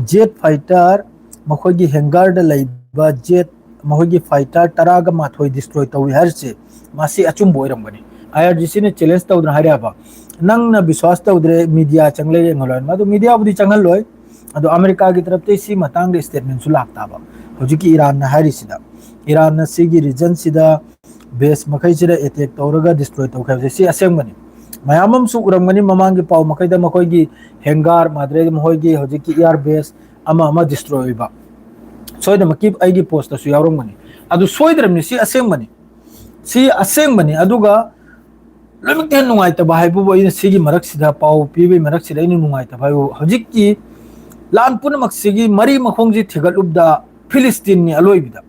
ꯖꯦꯠ ꯐꯥꯏꯇꯔ, ꯃꯈꯣꯏꯒꯤ ꯍꯦꯡꯒꯔꯗ ꯂꯩꯕ ꯖꯦꯠ, ꯃꯈꯣꯏꯒꯤ ꯐꯥꯏꯇꯔ ꯇꯔꯥꯒ ꯃꯥꯊꯣꯏ ꯗꯤꯁꯇ꯭ꯔꯣꯏ ꯇꯧꯏ ꯍꯥꯏꯔꯤꯁꯦ, ꯃꯁꯤ ꯑꯆꯨꯝꯕ ꯑꯣꯏꯔꯝꯒꯅꯤ꯫ ꯑꯥꯏ ꯑꯥꯔ ꯖꯤ ꯁꯤꯅ ꯆꯦꯂꯦꯟꯖ ꯇꯧꯗꯅ ꯍꯥꯏꯔꯛꯑꯕ, ꯅꯪꯅ ꯕꯤꯁ꯭ꯋꯥꯁ ꯇꯧꯗ꯭ꯔꯦ, ꯃꯤꯗꯤꯌꯥ ꯆꯪꯂꯒ ꯌꯦꯡꯍꯜꯂꯣ ꯍꯥꯏꯅ꯫ ꯑꯗꯨ ꯃꯤꯗꯤꯌꯥꯕꯨꯗꯤ ꯆꯪꯍꯜꯂꯣꯏ, ꯑꯗꯣ ꯑꯃꯦꯔꯤꯀꯥꯒꯤ ꯇꯔꯞꯇꯩ ꯁꯤ ꯃꯇꯥꯡꯗ ꯁ꯭ꯇꯦꯠꯃꯦꯟꯁꯨ ꯂꯥꯛꯇꯥꯕ꯫ ꯍꯧꯖꯤꯛꯀꯤ ꯏꯔꯥꯟꯅ ꯍꯥꯏꯔꯤꯁꯤꯗ, ꯏꯔꯥꯟꯅ ꯁꯤꯒꯤ ꯔꯤꯖꯟꯁꯤꯗ ꯕꯦꯁ ꯃꯈꯩꯁꯤꯗ ꯑꯦꯇꯦꯛ ꯇꯧꯔꯒ ꯗꯤꯁꯇ꯭ꯔꯣꯏ ꯇꯧꯈ꯭ꯔꯦ ꯍꯥꯏꯕꯁꯦ, ꯁꯤ ꯑꯁꯦꯡꯕꯅꯤ꯫ ꯃꯌꯥꯝ ꯑꯃꯁꯨ ꯎꯔꯝꯒꯅꯤ ꯃꯃꯥꯡꯒꯤ ꯄꯥꯎ ꯃꯈꯩꯗ, ꯃꯈꯣꯏꯒꯤ ꯍꯦꯡꯒꯥꯔ, ꯃꯥꯗ꯭ꯔꯦ ꯃꯈꯣꯏꯒꯤ ꯍꯧꯖꯤꯛꯀꯤ ꯏꯌꯥꯔ ꯕꯦꯁ ꯑꯃ ꯑꯃ ꯗꯤꯁꯇ꯭ꯔꯣꯏ ꯑꯣꯏꯕ꯫ ꯁꯣꯏꯗꯅꯃꯛꯀꯤ ꯑꯩꯒꯤ ꯄꯣꯁꯇꯁꯨ ꯌꯥꯎꯔꯝꯒꯅꯤ꯫ ꯑꯗꯨ ꯁꯣꯏꯗ꯭ꯔꯕꯅꯤ, ꯁꯤ ꯑꯁꯦꯡꯕꯅꯤ꯫ ꯁꯤ ꯑꯁꯦꯡꯕꯅꯤ꯫ ꯑꯗꯨꯒ ꯂꯣꯏꯅꯃꯛꯇ ꯍꯦꯟꯅ ꯅꯨꯡꯉꯥꯏꯇꯕ ꯍꯥꯏꯕꯕꯨ, ꯑꯩꯅ ꯁꯤꯒꯤ ꯃꯔꯛꯁꯤꯗ, ꯄꯥꯎ ꯄꯤꯕꯒꯤ ꯃꯔꯛꯁꯤꯗ ꯑꯩꯅ ꯅꯨꯡꯉꯥꯏꯇꯕ ꯍꯥꯏꯕꯕꯨ, ꯍꯧꯖꯤꯛꯀꯤ ꯂꯥꯟ ꯄꯨꯝꯅꯃꯛꯁꯤꯒꯤ ꯃꯔꯤ ꯃꯈꯣꯡꯁꯤ ꯊꯤꯒꯠꯂꯨꯕꯗ ꯐꯤꯂꯤꯁꯇꯤꯟꯅꯤ ꯑꯂꯣꯏꯕꯗ꯫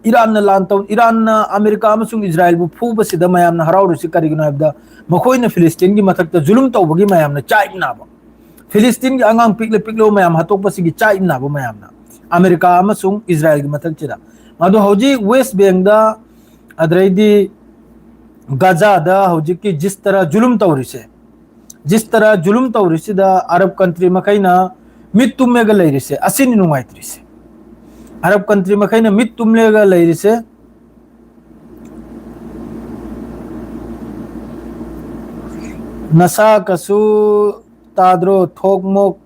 ꯏꯔꯥꯟꯅ ꯂꯥꯟ ꯇꯧ-, ꯏꯔꯥꯟꯅ ꯑꯃꯦꯔꯤꯀꯥ ꯑꯃꯁꯨꯡ ꯏꯖꯔꯥꯌꯦꯜꯕꯨ ꯐꯨꯕꯁꯤꯗ ꯃꯌꯥꯝꯅ ꯍꯔꯥꯎꯔꯤꯁꯤ ꯀꯔꯤꯒꯤꯅꯣ ꯍꯥꯏꯕꯗ, ꯃꯈꯣꯏꯅ ꯐꯤꯂꯤꯁꯇꯤꯟꯒꯤ ꯃꯊꯛꯇ ꯖꯨꯂꯨꯝ ꯇꯧꯕꯒꯤ ꯃꯌꯥꯝꯅ ꯆꯥꯛꯏꯝꯅꯥꯕ, ꯐꯤꯂꯤꯁꯇꯤꯟꯒꯤ ꯑꯉꯥꯡ ꯄꯤꯛꯂ ꯄꯤꯛꯂꯕ ꯃꯌꯥꯝ ꯍꯥꯠꯇꯣꯛꯄꯁꯤꯒꯤ ꯆꯥꯛꯏꯝꯅꯥꯕ ꯃꯌꯥꯝꯅ ꯑꯃꯦꯔꯤꯀꯥ ꯑꯃꯁꯨꯡ ꯏꯖꯔꯥꯌꯦꯜꯒꯤ ꯃꯊꯛꯁꯤꯗ꯫ ꯑꯗꯣ ꯍꯧꯖꯤꯛ ꯋꯦꯁ ꯕꯦꯡꯗ, ꯑꯗꯩꯗꯤ ꯒꯖꯥꯗ ꯍꯧꯖꯤꯛꯀꯤ ꯖꯤꯁꯇꯔ ꯖꯨꯂꯨꯝ ꯇꯧꯔꯤꯁꯦ, ꯖꯤꯁꯇꯔ ꯖꯨꯂꯨꯝ ꯇꯧꯔꯤꯁꯤꯗ ꯑꯔꯕ ꯀꯟꯇ꯭ꯔꯤ ꯃꯈꯩꯅ ꯃꯤꯠ ꯇꯨꯝꯃꯒ ꯂꯩꯔꯤꯁꯦ ꯑꯁꯤꯅꯤ ꯅꯨꯡꯉꯥꯏꯇ꯭ꯔꯤꯁꯦ꯫ ꯑꯔꯕ ꯀꯟꯇ꯭ꯔꯤ ꯃꯈꯩꯅ ꯃꯤꯠ ꯇꯨꯝꯂꯒ ꯂꯩꯔꯤꯁꯦ꯫ ꯅꯁꯥ ꯀꯁꯨ ꯇꯥꯗ꯭ꯔꯣ, ꯊꯣꯛ ꯃꯣꯛ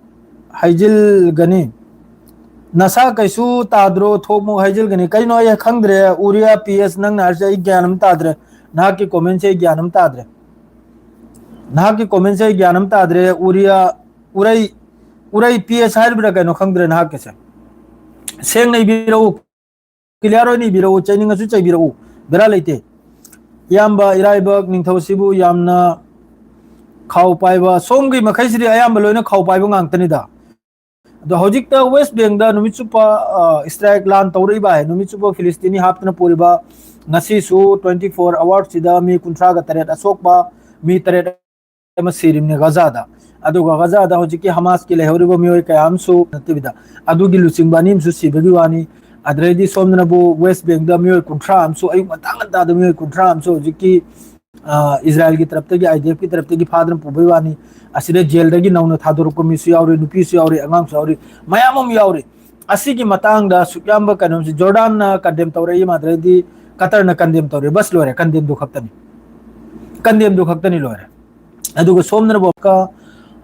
ꯍꯩꯖꯤꯜꯒꯅꯤ꯫ ꯅꯁꯥ ꯀꯩꯁꯨ ꯇꯥꯗ꯭ꯔꯣ, ꯊꯣꯛ ꯃꯣꯛ ꯍꯩꯖꯤꯜꯒꯅꯤ꯫ ꯀꯩꯅꯣ ꯑꯩ ꯈꯪꯗ꯭ꯔꯦ, ꯎꯔꯤꯌꯥ ꯄꯤ ꯑꯦꯁ, ꯅꯪꯅ ꯍꯥꯏꯔꯤꯁꯦ ꯑꯩ ꯒ꯭ꯌꯥꯟ ꯑꯃ ꯇꯥꯗ꯭ꯔꯦ꯫ ꯅꯍꯥꯛꯀꯤ ꯀꯣꯃꯦꯟꯁꯦ ꯑꯩ ꯒ꯭ꯌꯥꯟ ꯑꯃ ꯇꯥꯗ꯭ꯔꯦ꯫ ꯅꯍꯥꯛꯀꯤ ꯀꯣꯃꯦꯟꯁꯦ ꯑꯩ ꯒ꯭ꯌꯥꯟ ꯑꯃ ꯇꯥꯗ꯭ꯔꯦ꯫ ꯎꯔꯤꯌꯥ, ꯎꯔꯩ, ꯎꯔꯩ ꯄꯤ ꯑꯦꯁ ꯍꯥꯏꯔꯤꯕ꯭ꯔꯥ ꯀꯩꯅꯣ ꯈꯪꯗ꯭ꯔꯦ ꯅꯍꯥꯛꯀꯤꯁꯦ꯫ ꯁꯦꯡꯅ ꯏꯕꯤꯔꯛꯎ, ꯀ꯭ꯂꯤꯌꯥꯔ ꯑꯣꯏꯅ ꯏꯕꯤꯔꯛꯎ, ꯆꯩꯅꯤꯡꯉꯁꯨ ꯆꯩꯕꯤꯔꯛꯎ, ꯕꯦꯔꯥ ꯂꯩꯇꯦ꯫ ꯏꯌꯥꯝꯕ ꯏꯔꯥꯏꯕꯛ ꯅꯤꯡꯊꯧꯁꯤꯕꯨ ꯌꯥꯝꯅ ꯈꯥꯎ ꯄꯥꯏꯕ, ꯁꯣꯝꯒꯤ ꯃꯈꯩꯁꯤꯗꯤ ꯑꯌꯥꯝꯕ ꯂꯣꯏꯅ ꯈꯥꯎ ꯄꯥꯏꯕ ꯉꯥꯛꯇꯅꯤꯗ꯫ ꯑꯗꯣ ꯍꯧꯖꯤꯛꯇ ꯋꯦꯁ ꯕꯦꯡꯗ ꯅꯨꯃꯤꯠ ꯆꯨꯞꯄ, ꯑ, ꯁ꯭ꯇ꯭ꯔꯥꯏꯛ ꯂꯥꯟ ꯇꯧꯔꯛꯏꯕ ꯍꯥꯏ, ꯅꯨꯃꯤꯠ ꯆꯨꯞꯄ ꯐꯤꯂꯤꯁꯇꯤꯅꯤ ꯍꯥꯞꯇꯅ ꯄꯨꯔꯤꯕ, ꯉꯁꯤꯁꯨ twenty four hours ꯁꯤꯗ ꯃꯤ ꯀꯨꯟꯊ꯭ꯔꯥꯒ ꯇꯔꯦꯠ ꯑꯁꯣꯛꯄ, ꯃꯤ ꯇꯔꯦꯠ ꯑꯃ ꯁꯤꯔꯤꯕꯅꯤ ꯒꯖꯥꯗ꯫ ꯑꯗꯨꯒ ꯒꯖꯥꯗ ꯍꯧꯖꯤꯛꯀꯤ ꯍꯃꯥꯁꯀꯤ ꯂꯩꯍꯧꯔꯤꯕ ꯃꯤꯑꯣꯏ ꯀꯌꯥ ꯑꯃꯁꯨ ꯅꯠꯇꯕꯤꯗ, ꯑꯗꯨꯒꯤ ꯂꯨꯆꯤꯡꯕ ꯑꯅꯤ ꯑꯃꯁꯨ ꯁꯤꯕꯒꯤ ꯋꯥꯅꯤ꯫ ꯑꯗꯩꯗꯤ ꯁꯣꯝꯗꯅꯕꯨ ꯋꯦꯁ ꯕꯦꯡꯗ ꯃꯤꯑꯣꯏ ꯀꯨꯟꯊ꯭ꯔꯥ ꯑꯃꯁꯨ, ꯑꯌꯨꯛ ꯉꯟꯇꯥ ꯉꯟꯇꯥꯗ ꯃꯤꯑꯣꯏ ꯀꯨꯟꯊ꯭ꯔꯥ ꯑꯃꯁꯨ ꯍꯧꯖꯤꯛꯀꯤ, ꯑ, ꯏꯖꯔꯥꯌꯦꯜꯒꯤ ꯇꯔꯞꯇꯒꯤ, ꯑꯥꯏ ꯗꯤ ꯑꯦꯐꯀꯤ ꯇꯔꯞꯇꯒꯤ ꯐꯥꯗꯅ ꯄꯨꯕꯩ ꯋꯥꯅꯤ꯫ ꯑꯁꯤꯗ ꯖꯦꯜꯗꯒꯤ ꯅꯧꯅ ꯊꯥꯗꯣꯔꯛꯄ ꯃꯤꯁꯨ ꯌꯥꯎꯔꯤ, ꯅꯨꯄꯤꯁꯨ ꯌꯥꯎꯔꯤ, ꯑꯉꯥꯡꯁꯨ ꯌꯥꯎꯔꯤ, ꯃꯌꯥꯝ ꯑꯃ ꯌꯥꯎꯔꯤ꯫ ꯑꯁꯤꯒꯤ ꯃꯇꯥꯡꯗ ꯑꯁꯨꯛ ꯌꯥꯝꯕ ꯀꯩꯅꯣꯁꯤ ꯖꯣꯔꯗꯥꯟꯅ ꯀꯟꯗꯦꯝ ꯇꯧꯔꯛꯏ, ꯑꯗꯩꯗꯤ ꯀꯇꯔꯅ ꯀꯟꯗꯦꯝ ꯇꯧꯔꯛꯏ, ꯕꯁ ꯂꯣꯏꯔꯦ, ꯀꯟꯗꯦꯝꯗꯨ ꯈꯛꯇꯅꯤ, ꯀꯟꯗꯦꯝꯗꯨ ꯈꯛꯇꯅꯤ, ꯂꯣꯏꯔꯦ꯫ ꯑꯗꯨꯒ ꯁꯣꯝꯗꯅ ꯕꯣꯛꯀ,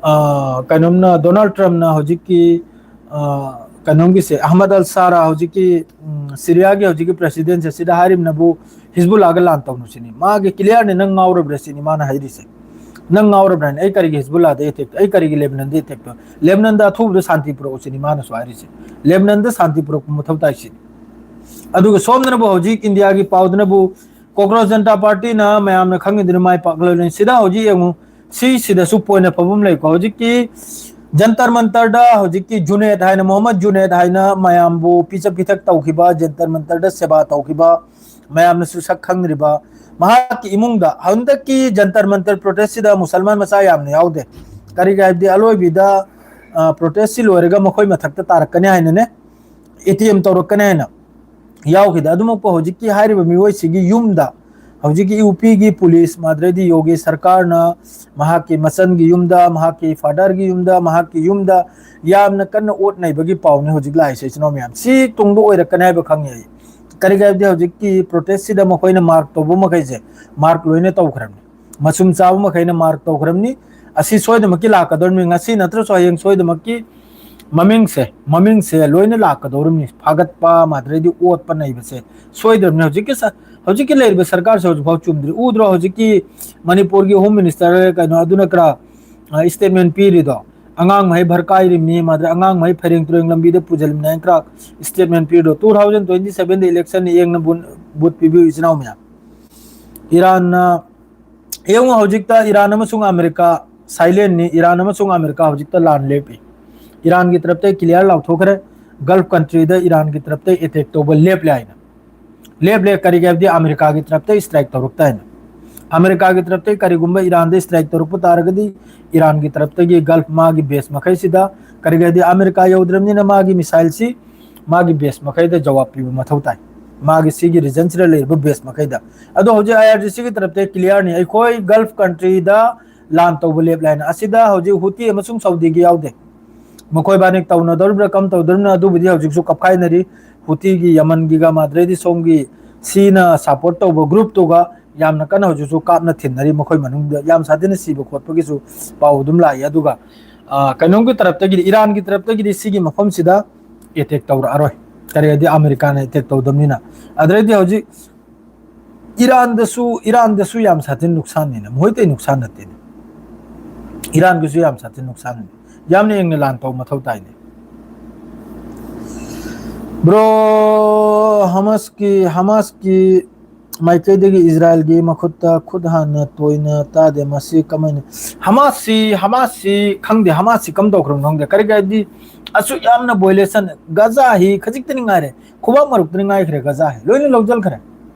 ꯑ, ꯀꯩꯅꯣꯝꯅ ꯗꯣꯅꯥꯜꯗ ꯇ꯭ꯔꯝꯞꯅ ꯍꯧꯖꯤꯛꯀꯤ, ꯑ, ꯀꯩꯅꯣꯝꯒꯤꯁꯦ, ꯑꯍꯃꯗ ꯑꯜ ꯁꯥꯔꯥ ꯍꯧꯖꯤꯛꯀꯤ, ꯎꯝ, ꯁꯤꯔꯤꯌꯥꯒꯤ ꯍꯧꯖꯤꯛꯀꯤ ꯄ꯭ꯔꯦꯁꯤꯗꯦꯟꯁꯦ ꯁꯤꯗ ꯍꯥꯏꯔꯤꯕꯅꯕꯨ ꯍꯤꯖꯕꯨꯜꯂꯥꯒ ꯂꯥꯟ ꯇꯧꯅꯨ ꯁꯤꯅꯤ꯫ ꯃꯥꯒꯤ ꯀ꯭ꯂꯤꯌꯥꯔꯅꯤ, "ꯅꯪ ꯉꯥꯎꯔꯕ꯭ꯔꯥ?" ꯁꯤꯅꯤ ꯃꯥꯅ ꯍꯥꯏꯔꯤꯁꯦ꯫ "ꯅꯪ ꯉꯥꯎꯔꯕ꯭ꯔꯥꯅꯦ? ꯑꯩ ꯀꯔꯤꯒꯤ ꯍꯤꯖꯕꯨꯜꯂꯥꯗ ꯑꯦꯇꯦꯛ, ꯑꯩ ꯀꯔꯤꯒꯤ ꯂꯦꯕꯅꯟꯗ ꯑꯦꯇꯦꯛ ꯇꯧ? ꯂꯦꯕꯅꯟꯗ ꯑꯊꯨꯕꯗ ꯁꯥꯟꯇꯤ ꯄꯨꯔꯛꯎ" ꯁꯤꯅꯤ ꯃꯥꯅꯁꯨ ꯍꯥꯏꯔꯤꯁꯦ꯫ ꯂꯦꯕꯅꯟꯗ ꯁꯥꯟꯇꯤ ꯄꯨꯔꯛꯄ ꯃꯊꯧ ꯇꯥꯏ ꯁꯤꯅꯤ꯫ ꯑꯗꯨꯒ ꯁꯣꯝꯗꯅꯕꯨ ꯍꯧꯖꯤꯛ ꯏꯟꯗꯤꯌꯥꯒꯤ ꯄꯥꯎꯗꯅꯕꯨ ꯀꯣꯀ꯭ꯔꯣꯁ ꯖꯅꯇꯥ ꯄꯥꯔꯇꯤꯅ ꯃꯌꯥꯝꯅ ꯈꯪꯉꯤꯗꯨꯅ ꯃꯥꯏ ꯄꯥꯛꯂꯣꯏꯅꯤ꯫ ꯁꯤꯗ ꯍꯧꯖꯤꯛ ꯌꯦꯡꯉꯨ, ꯁꯤꯁꯤꯗꯁꯨ ꯄꯣꯏꯟ ꯑꯐꯕ ꯑꯃ ꯂꯩꯀꯣ꯫ ꯍꯧꯖꯤꯛꯀꯤ ꯖꯟꯇꯔ ꯃꯟꯇꯔꯗ ꯍꯧꯖꯤꯛꯀꯤ ꯖꯨꯅꯦꯗ ꯍꯥꯏꯅ, ꯃꯣꯍꯝꯃꯗ ꯖꯨꯅꯦꯗ ꯍꯥꯏꯅ ꯃꯌꯥꯝꯕꯨ ꯄꯤꯖ ꯄꯤꯊꯛ ꯇꯧꯈꯤꯕ, ꯖꯟꯇꯔ ꯃꯟꯇꯔꯗ ꯁꯦꯕꯥ ꯇꯧꯈꯤꯕ, ꯃꯌꯥꯝꯅꯁꯨ ꯁꯛ ꯈꯪꯗ꯭ꯔꯤꯕ, ꯃꯍꯥꯛꯀꯤ ꯏꯃꯨꯡꯗ ꯍꯟꯗꯛꯀꯤ ꯖꯟꯇꯔ ꯃꯟꯇꯔ ꯄ꯭ꯔꯣꯇꯦꯁꯁꯤꯗ ꯃꯨꯁꯜꯃꯥꯟ ꯃꯆꯥ ꯌꯥꯝꯅ ꯌꯥꯎꯗꯦ꯫ ꯀꯔꯤꯒꯤ ꯍꯥꯏꯕꯗꯤ ꯑꯂꯣꯏꯕꯤꯗ, ꯑ, ꯄ꯭ꯔꯣꯇꯦꯁꯁꯤ ꯂꯣꯏꯔꯒ ꯃꯈꯣꯏ ꯃꯊꯛꯇ ꯇꯥꯔꯛꯀꯅꯤ ꯍꯥꯏꯅꯅꯦ, ꯑꯦꯇꯦꯝ ꯇꯧꯔꯛꯀꯅꯤ ꯍꯥꯏꯅ ꯌꯥꯎꯈꯤꯗ꯫ ꯑꯗꯨꯃꯛꯄꯨ ꯍꯧꯖꯤꯛꯀꯤ ꯍꯥꯏꯔꯤꯕ ꯃꯤꯑꯣꯏꯁꯤꯒꯤ ꯌꯨꯝꯗ, ꯍꯧꯖꯤꯛꯀꯤ ꯌꯨ ꯄꯤꯒꯤ ꯄꯨꯂꯤꯁ ꯃꯥꯗ꯭ꯔꯦꯗꯤ ꯌꯣꯒꯤ ꯁꯔꯀꯥꯔꯅ ꯃꯍꯥꯛꯀꯤ ꯃꯆꯟꯒꯤ ꯌꯨꯝꯗ, ꯃꯍꯥꯛꯀꯤ ꯐꯥꯗꯔꯒꯤ ꯌꯨꯝꯗ, ꯃꯍꯥꯛꯀꯤ ꯌꯨꯝꯗ ꯌꯥꯝꯅ ꯀꯟꯅ ꯑꯣꯠ ꯅꯩꯕꯒꯤ ꯄꯥꯎꯅꯤ ꯍꯧꯖꯤꯛ ꯂꯥꯛꯏꯁꯦ, ꯏꯆꯤꯟ ꯏꯅꯥꯎ ꯃꯌꯥꯝ꯫ ꯁꯤ ꯇꯨꯡꯗ ꯑꯣꯏꯔꯛꯀꯅꯤ ꯍꯥꯏꯕ ꯈꯪꯉꯦ ꯑꯩ꯫ ꯀꯔꯤꯒꯤ ꯍꯥꯏꯕꯗꯤ ꯍꯧꯖꯤꯛꯀꯤ ꯄ꯭ꯔꯣꯇꯦꯁꯁꯤꯗ ꯃꯈꯣꯏꯅ ꯃꯥꯔꯛ ꯇꯧꯕ ꯃꯈꯩꯁꯦ ꯃꯥꯔꯛ ꯂꯣꯏꯅ ꯇꯧꯈ꯭ꯔꯕꯅꯤ꯫ ꯃꯆꯨꯝ ꯆꯥꯕ ꯃꯈꯩꯅ ꯃꯥꯔꯛ ꯇꯧꯈ꯭ꯔꯕꯅꯤ꯫ ꯑꯁꯤ ꯁꯣꯏꯗꯅꯃꯛꯀꯤ ꯂꯥꯛꯀꯗꯧꯔꯤꯕꯅꯤ꯫ ꯉꯁꯤ ꯅꯠꯇ꯭ꯔꯁꯨ ꯍꯌꯦꯡ ꯁꯣꯏꯗꯅꯃꯛꯀꯤ ꯃꯃꯤꯡꯁꯦ, ꯃꯃꯤꯡꯁꯦ ꯂꯣꯏꯅ ꯂꯥꯛꯀꯗꯧꯔꯤꯕꯅꯤ꯫ ꯐꯥꯒꯠꯄ ꯃꯥꯗ꯭ꯔꯦꯗꯤ ꯑꯣꯠꯄ ꯅꯩꯕꯁꯦ ꯁꯣꯏꯗ꯭ꯔꯕꯅꯤ꯫ ꯍꯧꯖꯤꯛꯀꯤ ꯁ-, ꯍꯧꯖꯤꯛꯀꯤ ꯂꯩꯔꯤꯕ ꯁꯔꯀꯥꯔꯁꯦ ꯍꯧꯖꯤꯛꯐꯥꯎ ꯆꯨꯝꯗ꯭ꯔꯤ꯫ ꯎꯗ꯭ꯔꯣ ꯍꯧꯖꯤꯛꯀꯤ ꯃꯅꯤꯄꯨꯔꯒꯤ ꯍꯣꯝ ꯃꯤꯅꯤꯁꯇꯔ ꯀꯩꯅꯣ ꯑꯗꯨꯅ ꯈꯔ, ꯑ, ꯁ꯭ꯇꯦꯠꯃꯦꯟ ꯄꯤꯔꯤꯗꯣ? ꯑꯉꯥꯡ ꯃꯍꯩ ꯚꯔ ꯀꯥꯏꯔꯤꯕꯅꯤ, ꯃꯥꯗ꯭ꯔꯦ ꯑꯉꯥꯡ ꯃꯍꯩ ꯐꯩꯔꯦꯡ ꯇꯨꯔꯦꯡ ꯂꯝꯕꯤꯗ ꯄꯨꯁꯤꯜꯂꯤꯕꯅꯤ ꯍꯥꯏꯅ ꯈꯔ statement ꯄꯤꯔꯤꯗꯣ꯫ Two thousand twenty seven election ꯌꯦꯡꯅ ꯕꯨꯟ-, ꯚꯣꯠ ꯄꯤꯕꯤꯌꯨ ꯏꯆꯤꯟ ꯏꯅꯥꯎ ꯃꯌꯥꯝ꯫ ꯏꯔꯥꯟꯅ, ꯌꯦꯡꯉꯨ ꯍꯧꯖꯤꯛꯇ ꯏꯔꯥꯟ ꯑꯃꯁꯨꯡ ꯑꯃꯦꯔꯤꯀꯥ ꯁꯥꯏꯂꯦꯟꯅꯤ꯫ ꯏꯔꯥꯟ ꯑꯃꯁꯨꯡ ꯑꯃꯦꯔꯤꯀꯥ ꯍꯧꯖꯤꯛꯇ ꯂꯥꯟ ꯂꯦꯞꯄꯤ꯫ ꯏꯔꯥꯟꯒꯤ ꯇꯔꯞꯇꯩ ꯀ꯭ꯂꯤꯌꯥꯔ ꯂꯥꯎꯊꯣꯛꯈ꯭ꯔꯦ꯫ ꯒꯜꯐ ꯀꯟꯇ꯭ꯔꯤꯗ ꯏꯔꯥꯟꯒꯤ ꯇꯔꯞꯇꯩ ꯑꯦꯇꯦꯛ ꯇꯧꯕ ꯂꯦꯞꯂꯦ ꯍꯥꯏꯅ꯫ ꯂꯦꯞꯂꯦ꯫ ꯀꯔꯤꯒꯤ ꯍꯥꯏꯕꯗꯤ ꯑꯃꯦꯔꯤꯀꯥꯒꯤ ꯇꯔꯞꯇꯩ ꯁ꯭ꯇ꯭ꯔꯥꯏꯛ ꯇꯧꯔꯛꯇ ꯍꯥꯏꯅ꯫ ꯑꯃꯦꯔꯤꯀꯥꯒꯤ ꯇꯔꯞꯇꯩ ꯀꯔꯤꯒꯨꯝꯕ ꯏꯔꯥꯟꯗ ꯁ꯭ꯇ꯭ꯔꯥꯏꯛ ꯇꯧꯔꯛꯄ ꯇꯥꯔꯒꯗꯤ ꯏꯔꯥꯟꯒꯤ ꯇꯔꯞꯇꯒꯤ ꯒꯜꯐ ꯃꯥꯒꯤ ꯕꯦꯁ ꯃꯈꯩꯁꯤꯗ, ꯀꯔꯤꯒꯤ ꯍꯥꯏꯕꯗꯤ ꯑꯃꯦꯔꯤꯀꯥ ꯌꯧꯗ꯭ꯔꯕꯅꯤꯅ ꯃꯥꯒꯤ ꯃꯤꯁꯥꯏꯜꯁꯤ ꯃꯥꯒꯤ ꯕꯦꯁ ꯃꯈꯩꯗ ꯖꯋꯥꯕ ꯄꯤꯕ ꯃꯊꯧ ꯇꯥꯏ꯫ ꯃꯥꯒꯤ ꯁꯤꯒꯤ ꯔꯤꯖꯟꯁꯤꯗ ꯂꯩꯔꯤꯕ ꯕꯦꯁ ꯃꯈꯩꯗ꯫ ꯑꯗꯣ ꯍꯧꯖꯤꯛ ꯑꯥꯏ ꯑꯥꯔ ꯖꯤ ꯁꯤꯒꯤ ꯇꯔꯞꯇ ꯀ꯭ꯂꯤꯌꯥꯔꯅꯤ꯫ ꯑꯩꯈꯣꯏ ꯒꯜꯐ ꯀꯟꯇ꯭ꯔꯤꯗ ꯂꯥꯟ ꯇꯧꯕ ꯂꯦꯞꯂꯦ ꯍꯥꯏꯅ꯫ ꯑꯁꯤꯗ ꯍꯧꯖꯤꯛ ꯍꯨꯇꯤ ꯑꯃꯁꯨꯡ ꯁꯥꯎꯗꯤꯒꯤ ꯌꯥꯎꯗꯦ꯫ ꯃꯈꯣꯏ ꯕꯥꯅꯤ ꯇꯧꯅꯗꯧꯔꯤꯕ꯭ꯔꯥ ꯀꯔꯝ ꯇꯧꯗꯧꯔꯤꯕꯅꯣ ꯑꯗꯨꯕꯨꯗꯤ ꯍꯧꯖꯤꯛꯁꯨ ꯀꯞꯈꯥꯏꯅꯔꯤ꯫ ꯍꯨꯇꯤꯒꯤ ꯌꯃꯟꯒꯤꯒ ꯃꯥꯗ꯭ꯔꯦꯗꯤ ꯁꯣꯝꯒꯤ ꯁꯤꯅ ꯁꯞꯄꯣꯔꯠ ꯇꯧꯕ ꯒ꯭ꯔꯨꯞꯇꯨꯒ ꯌꯥꯝꯅ ꯀꯟꯅ ꯍꯧꯖꯤꯛꯁꯨ ꯀꯥꯞꯅ ꯊꯤꯟꯅꯔꯤ꯫ ꯃꯈꯣꯏ ꯃꯅꯨꯡꯗ ꯌꯥꯝ ꯁꯥꯊꯤꯅ ꯁꯤꯕ ꯈꯣꯠꯄꯒꯤꯁꯨ ꯄꯥꯎ ꯑꯗꯨꯝ ꯂꯥꯛꯏ꯫ ꯑꯗꯨꯒ, ꯑ, ꯀꯩꯅꯣꯝꯒꯤ ꯇꯔꯞꯇꯒꯤꯗꯤ, ꯏꯔꯥꯟꯒꯤ ꯇꯔꯞꯇꯒꯤꯗꯤ ꯁꯤꯒꯤ ꯃꯐꯝꯁꯤꯗ ꯑꯦꯇꯦꯛ ꯇꯧꯔꯛꯑꯔꯣꯏ꯫ ꯀꯔꯤ ꯍꯥꯏꯗꯤ ꯑꯃꯦꯔꯤꯀꯥꯅ ꯑꯦꯇꯦꯛ ꯇꯧꯗꯕꯅꯤꯅ꯫ ꯑꯗꯨꯗꯩꯗꯤ ꯍꯧꯖꯤꯛ ꯏꯔꯥꯟꯗꯁꯨ, ꯏꯔꯥꯟꯗꯁꯨ ꯌꯥꯝ ꯁꯥꯊꯤꯅ ꯅꯨꯛꯁꯥꯟꯅꯤꯅ, ꯃꯈꯣꯏꯇꯩ ꯅꯨꯛꯁꯥꯟ ꯅꯠꯇꯦꯅꯦ꯫ ꯏꯔꯥꯟꯒꯤꯁꯨ ꯌꯥꯝ ꯁꯥꯊꯤꯅ ꯅꯨꯛꯁꯥꯟꯅꯤ꯫ ꯌꯥꯝꯅ ꯌꯦꯡꯅ ꯂꯥꯟ ꯇꯧ ꯃꯊꯧ ꯇꯥꯏꯅꯦ꯫ ꯕ꯭ꯔꯣ, ꯍꯃꯥꯁꯀꯤ, ꯍꯃꯥꯁꯀꯤ ꯃꯥꯏꯀꯩꯗꯒꯤ ꯏꯖꯔꯥꯏꯜꯒꯤ ꯃꯈꯨꯠꯇ ꯈꯨꯠ ꯍꯥꯟꯅ ꯇꯣꯏꯅ ꯇꯥꯗꯦ꯫ ꯃꯁꯤ ꯀꯃꯥꯏꯅ? ꯍꯃꯥꯁꯁꯤ, ꯍꯃꯥꯁꯁꯤ ꯈꯪꯗꯦ, ꯍꯃꯥꯁꯁꯤ ꯀꯝ ꯇꯧꯈ꯭ꯔꯕꯅꯣ ꯈꯪꯗꯦ꯫ ꯀꯔꯤꯒꯤ ꯍꯥꯏꯗꯤ ꯑꯁꯨꯛ ꯌꯥꯝꯅ ꯚꯣꯏꯂꯦꯁꯟ, ꯒꯖꯥ ꯍꯤ ꯈꯖꯤꯛꯇꯅꯤ ꯉꯥꯏꯔꯦ, ꯈꯨꯕꯥꯛ ꯃꯔꯨꯛꯇꯅꯤ ꯉꯥꯏꯈ꯭ꯔꯦ꯫ ꯒꯖꯥ ꯍꯤ ꯂꯣꯏꯅ ꯂꯧꯁꯤꯟꯈ꯭ꯔꯦ,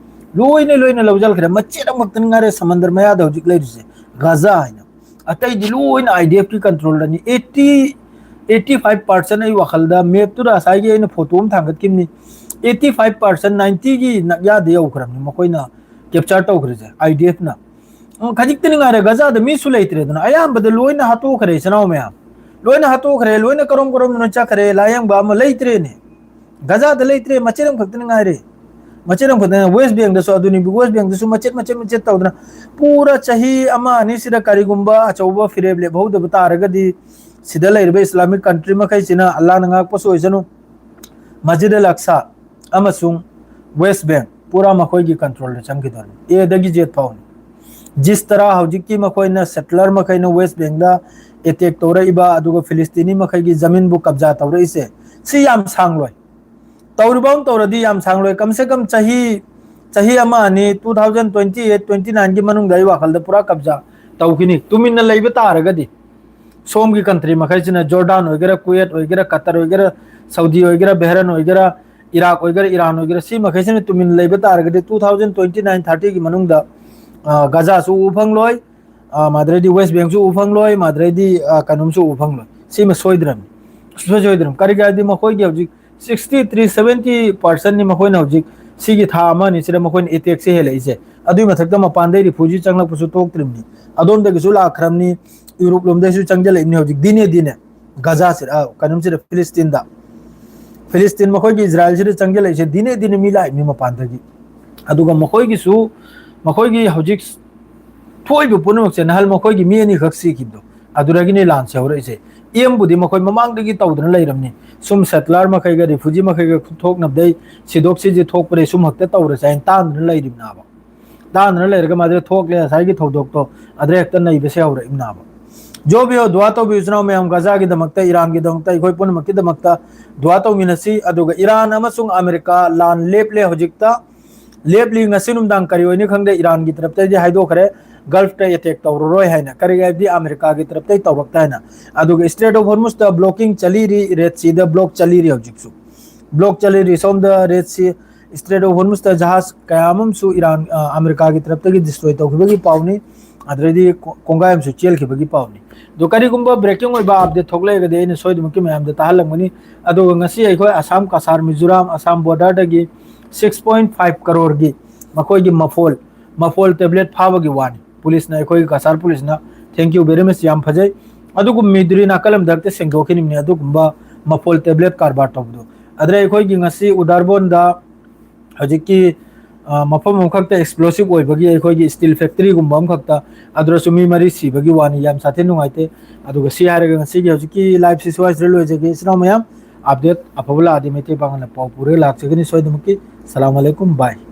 ꯂꯣꯏꯅ, ꯂꯣꯏꯅ ꯂꯧꯁꯤꯟꯈ꯭ꯔꯦ꯫ ꯃꯆꯦꯠ ꯑꯃꯈꯛꯇꯅꯤ ꯉꯥꯏꯔꯦ ꯁꯃꯟꯗꯔ ꯃꯌꯥꯗ ꯍꯧꯖꯤꯛ ꯂꯩꯔꯤꯁꯦ, ꯒꯖꯥ ꯍꯥꯏꯅ꯫ ꯑꯇꯩꯗꯤ ꯂꯣꯏꯅ IDF ꯀꯤ ꯀꯟꯇ꯭ꯔꯣꯜꯗꯅꯤ꯫ Eighty, eighty five percent, ꯑꯩ ꯋꯥꯈꯜꯗ ꯃꯦꯞꯇꯨꯗ ꯉꯁꯥꯏꯒꯤ ꯑꯩꯅ ꯐꯣꯇꯣ ꯑꯃ ꯊꯥꯡꯒꯠꯈꯤꯕꯅꯤ, eighty five percent, ninety ꯒꯤ ꯅꯛꯌꯥꯗ ꯌꯧꯈ꯭ꯔꯕꯅꯤ ꯃꯈꯣꯏꯅ ꯀꯦꯞꯆꯔ ꯇꯧꯈ꯭ꯔꯤꯁꯦ, IDF ꯅ꯫ ꯎꯝ, ꯈꯖꯤꯛꯇꯅꯤ ꯉꯥꯏꯔꯦ, ꯒꯖꯥꯗ ꯃꯤꯁꯨ ꯂꯩꯇ꯭ꯔꯦꯗꯅ, ꯑꯌꯥꯝꯕꯗ ꯂꯣꯏꯅ ꯍꯥꯠꯇꯣꯛꯈ꯭ꯔꯦ, ꯏꯆꯤꯟ ꯏꯅꯥꯎ ꯃꯌꯥꯝ꯫ ꯂꯣꯏꯅ ꯍꯥꯠꯇꯣꯛꯈ꯭ꯔꯦ, ꯂꯣꯏꯅ ꯀꯔꯣꯝ ꯀꯔꯣꯝꯗꯅꯣ ꯆꯠꯈ꯭ꯔꯦ, ꯂꯥꯌꯦꯡꯕ ꯑꯃ ꯂꯩꯇ꯭ꯔꯦꯅꯦ꯫ ꯒꯖꯥꯗ ꯂꯩꯇ꯭ꯔꯦ, ꯃꯆꯦꯠ ꯑꯃꯈꯛꯇꯅꯤ ꯉꯥꯏꯔꯦ꯫ ꯃꯆꯦꯠ ꯑꯃꯈꯛꯇꯅꯤ꯫ ꯋꯦꯁ ꯕꯦꯡꯗꯁꯨ ꯑꯗꯨꯅꯤ, ꯋꯦꯁ ꯕꯦꯡꯗꯁꯨ ꯃꯆꯦꯠ, ꯃꯆꯦꯠ, ꯃꯆꯦꯠ ꯇꯧꯗꯅ ꯄꯨꯔꯥ ꯆꯍꯤ ꯑꯃ ꯑꯅꯤꯁꯤꯗ ꯀꯔꯤꯒꯨꯝꯕ ꯑꯆꯧꯕ ꯐꯤꯔꯦꯞ ꯂꯦꯞꯍꯧꯗꯕ ꯇꯥꯔꯒꯗꯤ, ꯁꯤꯗ ꯂꯩꯔꯤꯕ ꯏꯁꯂꯥꯃꯤꯛ ꯀꯟꯇ꯭ꯔꯤ ꯃꯈꯩꯁꯤꯅ, ꯑꯜꯂꯥꯅ ꯉꯥꯛꯄꯁꯨ ꯑꯣꯏꯁꯅꯨ, ꯃꯁꯖꯤꯗ ꯑꯜ ꯑꯛꯁꯥ ꯑꯃꯁꯨꯡ ꯋꯦꯁ ꯕꯦꯡ ꯄꯨꯔꯥ ꯃꯈꯣꯏꯒꯤ ꯀꯟꯇ꯭ꯔꯣꯜꯗ ꯆꯪꯈꯤꯗꯣꯏꯅꯤ, ꯑꯦꯗꯒꯤ ꯖꯦꯠ ꯐꯥꯎꯅꯤ꯫ ꯖꯤꯁ ꯇꯔꯥ ꯍꯧꯖꯤꯛꯀꯤ ꯃꯈꯣꯏꯅ ꯁꯦꯇꯂꯔ ꯃꯈꯩꯅ ꯋꯦꯁ ꯕꯦꯡꯗ ꯑꯦꯇꯦꯛ ꯇꯧꯔꯛꯏꯕ, ꯑꯗꯨꯒ ꯐꯤꯂꯤꯁꯇꯤꯅꯤ ꯃꯈꯩꯒꯤ ꯖꯃꯤꯟꯕꯨ ꯀꯕꯖꯥ ꯇꯧꯔꯛꯏꯁꯦ, ꯁꯤ ꯌꯥꯝ ꯁꯥꯡꯂꯣꯏ꯫ ꯇꯧꯔꯤꯕ ꯑꯃ ꯇꯧꯔꯗꯤ ꯌꯥꯝ ꯁꯥꯡꯂꯣꯏ, ꯀꯝ ꯁꯦ ꯀꯝ ꯆꯍꯤ, ꯆꯍꯤ ꯑꯃ ꯑꯅꯤ, two thousand twenty eight, twenty nine ꯒꯤ ꯃꯅꯨꯡꯗ ꯑꯩ ꯋꯥꯈꯜꯗ ꯄꯨꯔꯥ ꯀꯕꯖꯥ ꯇꯧꯈꯤꯅꯤ, ꯇꯨꯃꯤꯟꯅ ꯂꯩꯕ ꯇꯥꯔꯒꯗꯤ꯫ ꯁꯣꯝꯒꯤ ꯀꯟꯇ꯭ꯔꯤ ꯃꯈꯩꯁꯤꯅ, ꯖꯣꯔꯗꯥꯟ ꯑꯣꯏꯒꯦꯔꯥ, ꯀꯨꯋꯦꯠ ꯑꯣꯏꯒꯦꯔꯥ, ꯀꯇꯔ ꯑꯣꯏꯒꯦꯔꯥ, ꯁꯥꯎꯗꯤ ꯑꯣꯏꯒꯦꯔꯥ, ꯕꯦꯍꯔꯟ ꯑꯣꯏꯒꯦꯔꯥ, ꯏꯔꯥꯛ ꯑꯣꯏꯒꯦꯔꯥ, ꯏꯔꯥꯟ ꯑꯣꯏꯒꯦꯔꯥ, ꯁꯤ ꯃꯈꯩꯁꯤꯅ ꯇꯨꯃꯤꯟ ꯂꯩꯕ ꯇꯥꯔꯒꯗꯤ, two thousand twenty nine thirty ꯒꯤ ꯃꯅꯨꯡꯗ, ꯑ, ꯒꯖꯥꯁꯨ ꯎꯕ ꯐꯪꯂꯣꯏ, ꯑ, ꯃꯥꯗ꯭ꯔꯩꯗꯤ ꯋꯦꯁ ꯕꯦꯡꯁꯨ ꯎꯕ ꯐꯪꯂꯣꯏ, ꯃꯥꯗ꯭ꯔꯩꯗꯤ, ꯑ, ꯀꯩꯅꯣꯝꯁꯨ ꯎꯕ ꯐꯪꯂꯣꯏ꯫ ꯁꯤꯃ ꯁꯣꯏꯗ꯭ꯔꯕꯅꯤ, ꯁꯨꯡꯁꯣꯏ ꯁꯣꯏꯗ꯭ꯔꯕꯅꯤ꯫ ꯀꯔꯤꯒꯤ ꯍꯥꯏꯔꯗꯤ ꯃꯈꯣꯏꯒꯤ ꯍꯧꯖꯤꯛ sixty three, seventy percent ꯅꯤ ꯃꯈꯣꯏꯅ ꯍꯧꯖꯤꯛ ꯁꯤꯒꯤ ꯊꯥ ꯑꯃ ꯑꯅꯤꯁꯤꯗ ꯃꯈꯣꯏꯅ ꯑꯦꯇꯦꯛꯁꯦ ꯍꯦꯜꯂꯛꯏꯁꯦ꯫ ꯑꯗꯨꯒꯤ ꯃꯊꯛꯇ ꯃꯄꯥꯟꯗꯩ ꯔꯤꯐ꯭ꯌꯨꯖꯤ ꯆꯪꯂꯛꯄꯁꯨ ꯊꯣꯛꯇ꯭ꯔꯤꯕꯅꯤ, ꯑꯗꯣꯝꯗꯒꯤꯁꯨ ꯂꯥꯛꯈ꯭ꯔꯕꯅꯤ, ꯌꯨꯔꯣꯞ ꯂꯣꯝꯗꯩꯁꯨ ꯆꯪꯁꯤꯜꯂꯛꯏꯕꯅꯤ ꯍꯧꯖꯤꯛ ꯗꯤꯅꯦ ꯗꯤꯅꯦ꯫ ꯒꯖꯥꯁꯤꯗ, ꯑ, ꯀꯩꯅꯣꯝꯁꯤꯗ, ꯐꯤꯂꯤꯁꯇꯤꯟꯗ, ꯐꯤꯂꯤꯁꯇꯤꯟ ꯃꯈꯣꯏꯒꯤ ꯏꯖꯔꯥꯏꯜꯁꯤꯗ ꯆꯪꯁꯤꯜꯂꯛꯏꯁꯦ ꯗꯤꯅꯦ ꯗꯤꯅꯦ ꯃꯤ ꯂꯥꯛꯏꯕꯅꯤ ꯃꯄꯥꯟꯗꯒꯤ꯫ ꯑꯗꯨꯒ ꯃꯈꯣꯏꯒꯤꯁꯨ, ꯃꯈꯣꯏꯒꯤ ꯍꯧꯖꯤꯛ ꯊꯣꯛꯏꯕ ꯄꯨꯝꯅꯃꯛꯁꯦ ꯅꯍꯥꯟ ꯃꯈꯣꯏꯒꯤ ꯃꯤ ꯑꯅꯤꯈꯛ ꯁꯤꯈꯤꯕꯗꯣ, ꯑꯗꯨꯗꯒꯤꯅꯤ ꯂꯥꯟꯁꯦ ꯍꯧꯔꯛꯏꯁꯦ꯫ ꯑꯦꯝꯕꯨꯗꯤ ꯃꯈꯣꯏ ꯃꯃꯥꯡꯗꯒꯤ ꯇꯧꯗꯅ ꯂꯩꯔꯝꯅꯤ, ꯁꯨꯝ ꯁꯦꯇꯂꯔ ꯃꯈꯩꯒ ꯔꯤꯐ꯭ꯌꯨꯖꯤ ꯃꯈꯩꯒ ꯈꯨꯠꯊꯣꯛꯅꯕꯗꯩ ꯁꯤꯗꯣꯛ ꯁꯤꯖꯤ ꯊꯣꯛꯄꯗꯩ ꯁꯨꯝ ꯍꯦꯛꯇ ꯇꯧꯔꯁꯦ ꯍꯥꯏꯅ ꯇꯥꯟꯗꯅ ꯂꯩꯔꯤꯕꯅꯦꯕ꯫ ꯇꯥꯟꯗꯅ ꯂꯩꯔꯒ ꯃꯥꯗꯤ ꯊꯣꯛꯂꯦ, ꯉꯁꯥꯏꯒꯤ ꯊꯧꯗꯣꯛꯇꯣ ꯑꯗꯨꯗ ꯍꯦꯛꯇ ꯅꯩꯕꯁꯦ ꯍꯧꯔꯛꯏꯕꯅꯦꯕ꯫ ꯖꯣꯕꯤꯌꯣ, ꯗꯨꯋꯥ ꯇꯧꯕꯤꯌꯨ ꯏꯆꯤꯟ ꯏꯅꯥꯎ ꯃꯌꯥꯝ, ꯒꯖꯥꯒꯤꯗꯃꯛꯇ, ꯏꯔꯥꯟꯒꯤꯗꯃꯛꯇ, ꯑꯩꯈꯣꯏ ꯄꯨꯝꯅꯃꯛꯀꯤꯗꯃꯛꯇ ꯗꯨꯋꯥ ꯇꯧꯃꯤꯟꯅꯁꯤ꯫ ꯑꯗꯨꯒ ꯏꯔꯥꯟ ꯑꯃꯁꯨꯡ ꯑꯃꯦꯔꯤꯀꯥ ꯂꯥꯟ ꯂꯦꯞꯂꯦ ꯍꯧꯖꯤꯛꯇ꯫ ꯂꯦꯞꯂꯤ꯫ ꯉꯁꯤ ꯅꯨꯡꯗꯥꯡ ꯀꯔꯤ ꯑꯣꯏꯅꯤ ꯈꯪꯗꯦ, ꯏꯔꯥꯟꯒꯤ ꯇꯔꯞꯇꯩꯗꯤ ꯍꯥꯏꯗꯣꯛꯈ꯭ꯔꯦ, ꯒꯜꯐꯇ ꯑꯦꯇꯦꯛ ꯇꯧꯔꯔꯣꯏ ꯍꯥꯏꯅ꯫ ꯀꯔꯤꯒꯤ ꯍꯥꯏꯕꯗꯤ ꯑꯃꯦꯔꯤꯀꯥꯒꯤ ꯇꯔꯞꯇꯩ ꯇꯧꯔꯛꯇꯦ ꯍꯥꯏꯅ꯫ ꯑꯗꯨꯒ ꯁ꯭ꯇ꯭ꯔꯦꯠ ꯑꯣꯐ ꯍꯣꯔꯃꯨꯁꯇ ꯕ꯭ꯂꯣꯀꯤꯡ ꯆꯠꯂꯤꯔꯤ, ꯔꯦꯗ ꯁꯤꯗ ꯕ꯭ꯂꯣꯛ ꯆꯠꯂꯤꯔꯤ ꯍꯧꯖꯤꯛꯁꯨ꯫ ꯕ꯭ꯂꯣꯛ ꯆꯠꯂꯤꯔꯤ ꯁꯣꯝꯗ ꯔꯦꯗ ꯁꯤ, ꯁ꯭ꯇ꯭ꯔꯦꯠ ꯑꯣꯐ ꯍꯣꯔꯃꯨꯁꯇ ꯖꯍꯥꯖ ꯀꯌꯥ ꯑꯃꯁꯨ ꯏꯔꯥꯟ, ꯑ, ꯑꯃꯦꯔꯤꯀꯥꯒꯤ ꯇꯔꯞꯇꯒꯤ ꯗꯤꯁꯇ꯭ꯔꯣꯏ ꯇꯧꯈꯤꯕꯒꯤ ꯄꯥꯎꯅꯤ꯫ ꯑꯗꯨꯗꯩꯗꯤ ꯀꯣ-, ꯀꯣꯡꯒꯥꯏ ꯑꯃꯁꯨ ꯆꯦꯜꯈꯤꯕꯒꯤ ꯄꯥꯎꯅꯤ꯫ ꯑꯗꯣ ꯀꯔꯤꯒꯨꯝꯕ ꯕ꯭ꯔꯦꯀꯤꯡ ꯑꯣꯏꯕ ꯑꯞꯗꯦꯠ ꯊꯣꯛꯂꯛꯂꯒꯗꯤ ꯑꯩꯅ ꯁꯣꯏꯗꯅꯃꯛꯀꯤ ꯃꯌꯥꯝꯗ ꯇꯥꯍꯜꯂꯝꯒꯅꯤ꯫ ꯑꯗꯨꯒ ꯉꯁꯤ ꯑꯩꯈꯣꯏ Assam, Cachar, Mizoram, Assam ꯕꯣꯔꯗꯔꯗꯒꯤ six point five ꯀꯔꯣꯔꯒꯤ ꯃꯈꯣꯏꯒꯤ ꯃꯐꯣꯜ, ꯃꯐꯣꯜ ꯇꯦꯕ꯭ꯂꯦꯠ ꯐꯥꯕꯒꯤ ꯋꯥꯅꯤ꯫ ꯄꯨꯂꯤꯁꯅ, ꯑꯩꯈꯣꯏꯒꯤ ꯀꯁꯥꯔ ꯄꯨꯂꯤꯁꯅ, thank you very much, ꯌꯥꯝ ꯐꯖꯩ꯫ ꯑꯗꯨꯒꯨꯝꯕ ꯃꯤꯗꯨꯗꯤ ꯅꯥꯀꯜ ꯑꯃꯗ ꯍꯦꯛꯇ ꯁꯦꯡꯗꯣꯛꯈꯤꯅꯤꯡꯕꯅꯤ꯫ ꯑꯗꯨꯒꯨꯝꯕ ꯃꯐꯣꯜ ꯇꯦꯕ꯭ꯂꯦꯠ ꯀꯔꯕꯥꯔ ꯇꯧꯕꯗꯣ꯫ ꯑꯗꯨꯗ ꯑꯩꯈꯣꯏꯒꯤ ꯉꯁꯤ ꯎꯗꯥꯔꯕꯣꯟꯗ ꯍꯧꯖꯤꯛꯀꯤ, ꯑ, ꯃꯐꯝ ꯑꯃꯈꯛꯇ ꯑꯦꯛꯁꯄ꯭ꯂꯣꯁꯤꯞ ꯑꯣꯏꯕꯒꯤ ꯑꯩꯈꯣꯏꯒꯤ ꯁ꯭ꯇꯤꯜ ꯐꯦꯛꯇꯔꯤꯒꯨꯝꯕ ꯑꯃꯈꯛꯇ, ꯑꯗꯨꯗꯁꯨ ꯃꯤ ꯃꯔꯤ ꯁꯤꯕꯒꯤ ꯋꯥꯅꯤ꯫ ꯌꯥꯝ ꯁꯥꯊꯤꯅ ꯅꯨꯡꯉꯥꯏꯇꯦ꯫ ꯑꯗꯨꯒ ꯁꯤ ꯍꯥꯏꯔꯒ ꯉꯁꯤꯒꯤ ꯍꯧꯖꯤꯛꯀꯤ ꯂꯥꯏꯐꯁꯤ ꯁ꯭ꯋꯥꯏꯁꯤꯗ ꯂꯣꯏꯖꯒꯦ꯫ ꯏꯆꯤꯟ ꯏꯅꯥꯎ ꯃꯌꯥꯝ, ꯑꯞꯗꯦꯠ ꯑꯐꯕ ꯂꯥꯛꯑꯗꯤ ꯃꯩꯇꯩ ꯄꯥꯉꯜꯅ ꯄꯥꯎ ꯄꯨꯔꯒ ꯂꯥꯛꯆꯒꯅꯤ ꯁꯣꯏꯗꯅꯃꯛꯀꯤ꯫ ꯁꯂꯥꯝ ꯑꯂꯩꯀꯨꯝ, ꯕꯥꯏ꯫